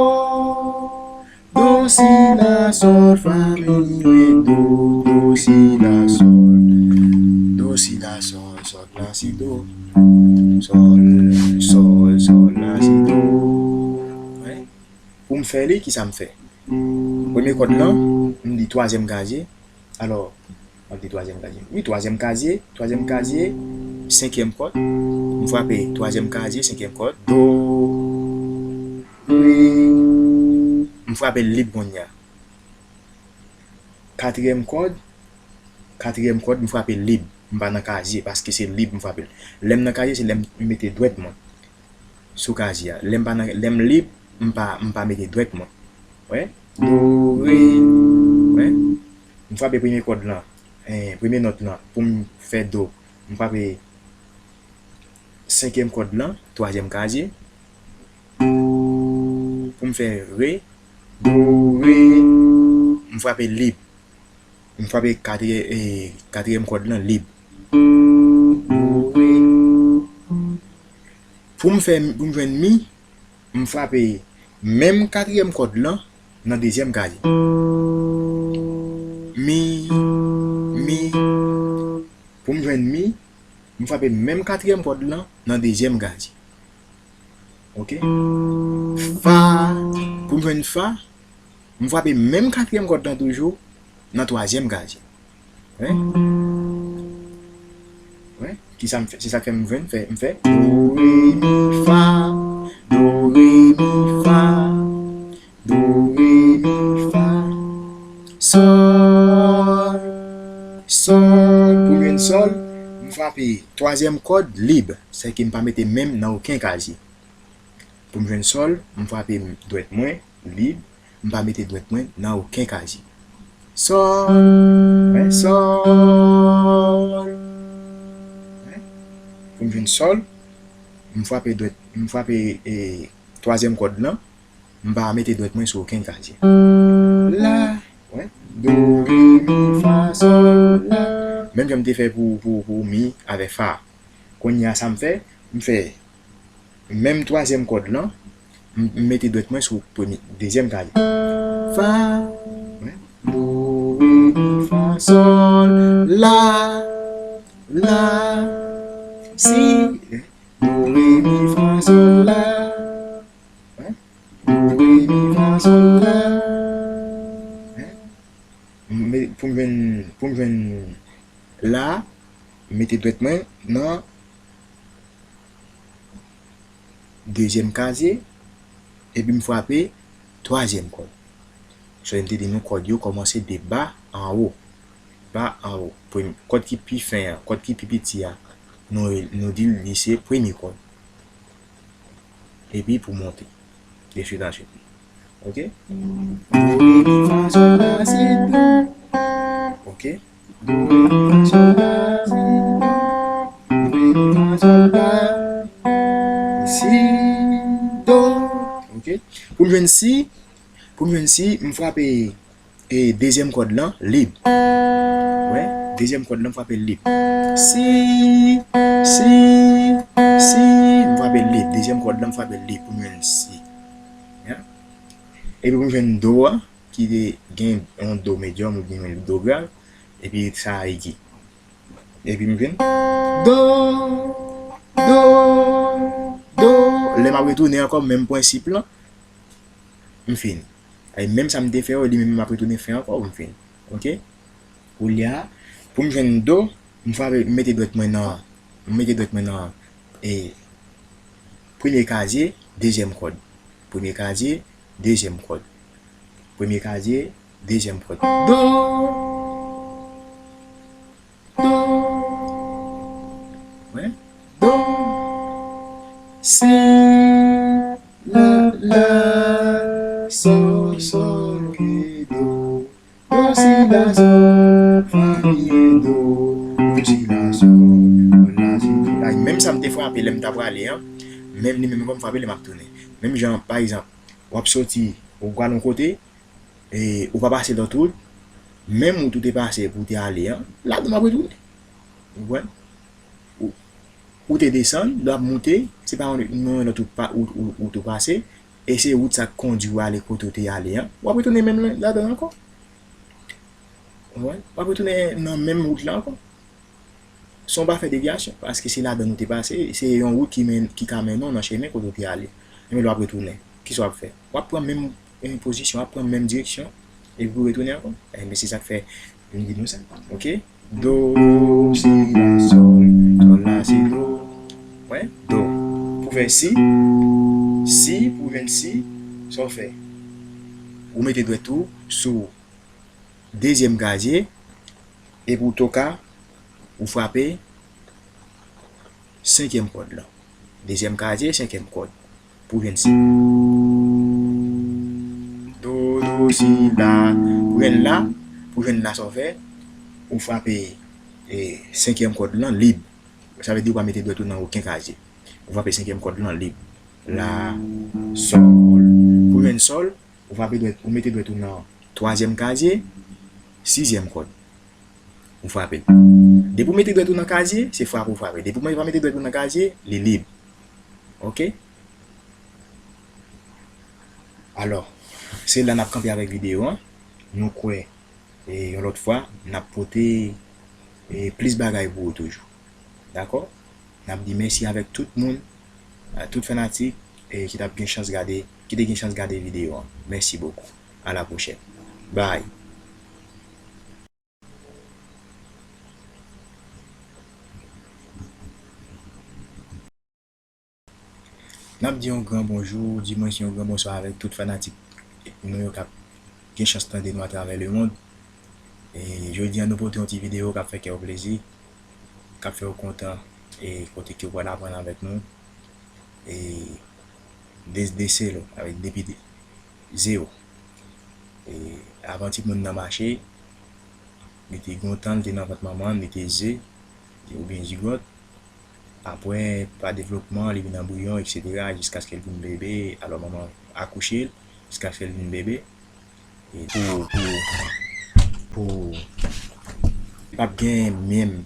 Do, si, la, sòl, fa, mi, re, do. Do, si, la, sòl. Do, si, la, sòl, sòl, la, si, do. Sòl, sòl, sòl, la, si, do. Wi. Pou m fè li, kisa m fè? Premye kòd lan, m li twazyèm kazye. Alò, m ap di twazyèm kazye. Wi, twazyèm kazye, twazyèm kazye, senkyèm kòd. M frape twazyèm kazye, senkyèm kòd. Do, re. M frape l lib kounye a. Katriyèm kòd, katriyèm kòd, m frape l lib. M pa nan kazye, paske se lib m frape l. Lè m nan kazye, se lè m mete dwèt mwen sou kazye a. Lè m pa nan, lè m lib, m pa, m pa mete dwèt mwen. Wè? Do, re. Wè? M frape premye kòd lan, eh, premye nòt lan pou m fè do. M frape senkyèm kòd lan, twazyèm kazye. Pou m fè re. Do, re. M frape lib. M frape katriyè-, eh, katriyèm kòd lan lib. Do, re. Pou m fè, pou m jwenn mi, m frape menm katriyèm kòd lan nan dezyèm kazye. Mi, mi. Pou m jwenn mi, m frape menm katriyèm kòd lan nan dezyèm kazye. Ok? Fa. Pou m jwenn fa, m frape menm katriyèm kòd lan toujou nan twazyèm kazye. Wi. Wi. Kisa m fè? Se sa k fè m jwenn, fè, m fè do, re, mi, fa. Do, re, mi, fa. Do, Sòl, pou m jwenn sòl, m frape twazyèm kòd lib, sèke m pa mete men m nan okenn kazye. Pou m jwenn sòl, m frape dwèt mwen lib, m pa mete dwèt mwen nan okenn kazye. Sòl, wè, sòl. Wè. Pou m jwenn sòl, m frape dwèt, m frape, e, twazyèm kòd lan, m pa mete dwèt mwen sou okenn kazye. La, wè, do, re, mi, fa, sòl, la. Menm jan m te fè pou, pou, pou mi avèk fa. Kounye a sa m fè, m fè menm twazyèm kòd lan, m, m mete dwèt mwen sou premye, dezyèm kazye. Fa, wè, do, re, mi, fa, sòl, la, la, si, wè, do, re, mi, fa, sòl, la, wè, do, re, mi, fa, sòl, la, wè. M, pou m jwenn, pou m jwenn la, m mete dwèt mwen nan dezyèm kazye, epi m frape twazyèm kòd. Sonje m te di nou kòd yo kòmanse de ba an wo. Ba an wo. Premye, kòd ki pi fen an, kòd ki pi piti a, nou, nou di l li se premye kòd. Epi pou monte. De suite en suite. Ok? Do, re, mi, fa, sòl, la, si, do. Ok? Do, re, mi, fa, sòl, la, si, do. Do, re, mi, fa, sòl, la, si, do. Ok? Pou m jwenn si, pou m jwenn si, m frape, e, dezyèm kòd lan lib. Wè, dezyèm kòd lan m frape lib. Si, si, si, m frape lib. Dezyèm kòd lan m frape lib pou m jwenn si. Ya. Epi pou m jwenn do a, ki te gen yon do medyòm oubyen yon do grav, epi sa egi. Epi m jwenn do, do, do. Lè m ap retounen ankò, menm prensip lan, m fini. Ay, menm sa m te fè yo, li menm m ap retounen fè ankò, m fini. Ok? Koulye a, pou m jwenn do, m frape, m mete dwèt mwen nan, m mete dwèt mwen nan, e, premye kazye, dezyèm kòd. Premye kazye, dezyèm kòd. Premye kazye, dezyèm kòd. Do, do, wè, do, si, la, la, sòl, sòl, re, do. Do, si, la, sòl, fa, mi, re, do. Do, si, la, sòl, la, si, do. Ay, menm sa m te frape lè m ta prale an, menm li menm ankò m frape lè m ap tounen. Menm jan, pa egzanp, w ap soti, ou pral yon kote, e, ou pa pase lòt wout, menm wout ou te pase pou w te ale an, ladan w ap retounen. Ou konprann? Ou, ou te desann, lè w ap moute, se pa yon, yon lòt wout pa, wout, wout, wout ou pase, e se wout sa k kondui w ale kote w te ale an, w ap retounen menm la, ladan l ankò. Ou konprann? W ap retounen nan menm wout la ankò. San w pa fè devyasyon, paske se ladan l ou te pase, se yon wout ki men, ki ka mennen w nan chemen kote w te ale. Ebyen, lè w ap retounen, kisa w ap fè? W ap pran menm, menm pozisyon, w ap pran menm direksyon, epi pou w retounen ankò. Ebyen, se sa k fè, m di nou sa. Ok? Do, si, la, sòl, sòl, la, si, do. Wè, do. Pou fè si, si, pou jwenn si, sa w fè? Ou mete dwèt ou sou dezyèm kazye, epi w toka, ou frape senkyèm kòd lan. Dezyèm kazye, senkyèm kòd. Pou jwenn si. Do, do, si, la. Pou jwenn la, pou jwenn la, sa w fè? Ou frape, e, senkyèm kòd lan lib. Sa vle di ou pa mete dwèt ou nan okenn kazye. Ou frape senkyèm kòd lan lib. La, sòl. Pou jwenn sòl, ou frape dwèt, ou mete dwèt ou nan twazyèm kazye, sizyèm kòd. Ou frape l. Depi w mete dwèt ou nan kazye, se frape w frape. Depi w pa mete dwèt ou nan kazye, li lib. Ok? Alò, se la n ap kanpe avèk videyo an. Nou kwè, e, yon lòt fwa, n ap pote, e, plis bagay pou ou toujou. Dakò? N ap di mèsi avèk tout moun, a tout fanatik, e, ki t ap gen chans gade, ki te gen chans gade videyo an. Mèsi bokou. A la pwochèn. Bye. N ap di yon gran bonjou, dimwens yon gran bonswa avèk tout fanatik nou yo k ap gen chans tande nou atravè lemond. E jodi a nou pote yon ti videyo k ap fè kè w plezi, k ap fè w kontan, e kote ke w pral aprann avèk nou, e de, de selo, avèk de pide, zewo. E avan timoun nan mache, li te gontan, li te nan vant manman, li te ze, oubyen zigòt. Apre, pa devlopman, li vin anbriyon, et cetera, jiskaske l vin bebe. Alò, manman akouche l, jiskaske l vin bebe. E pou, pou, pou, li p ap gen menm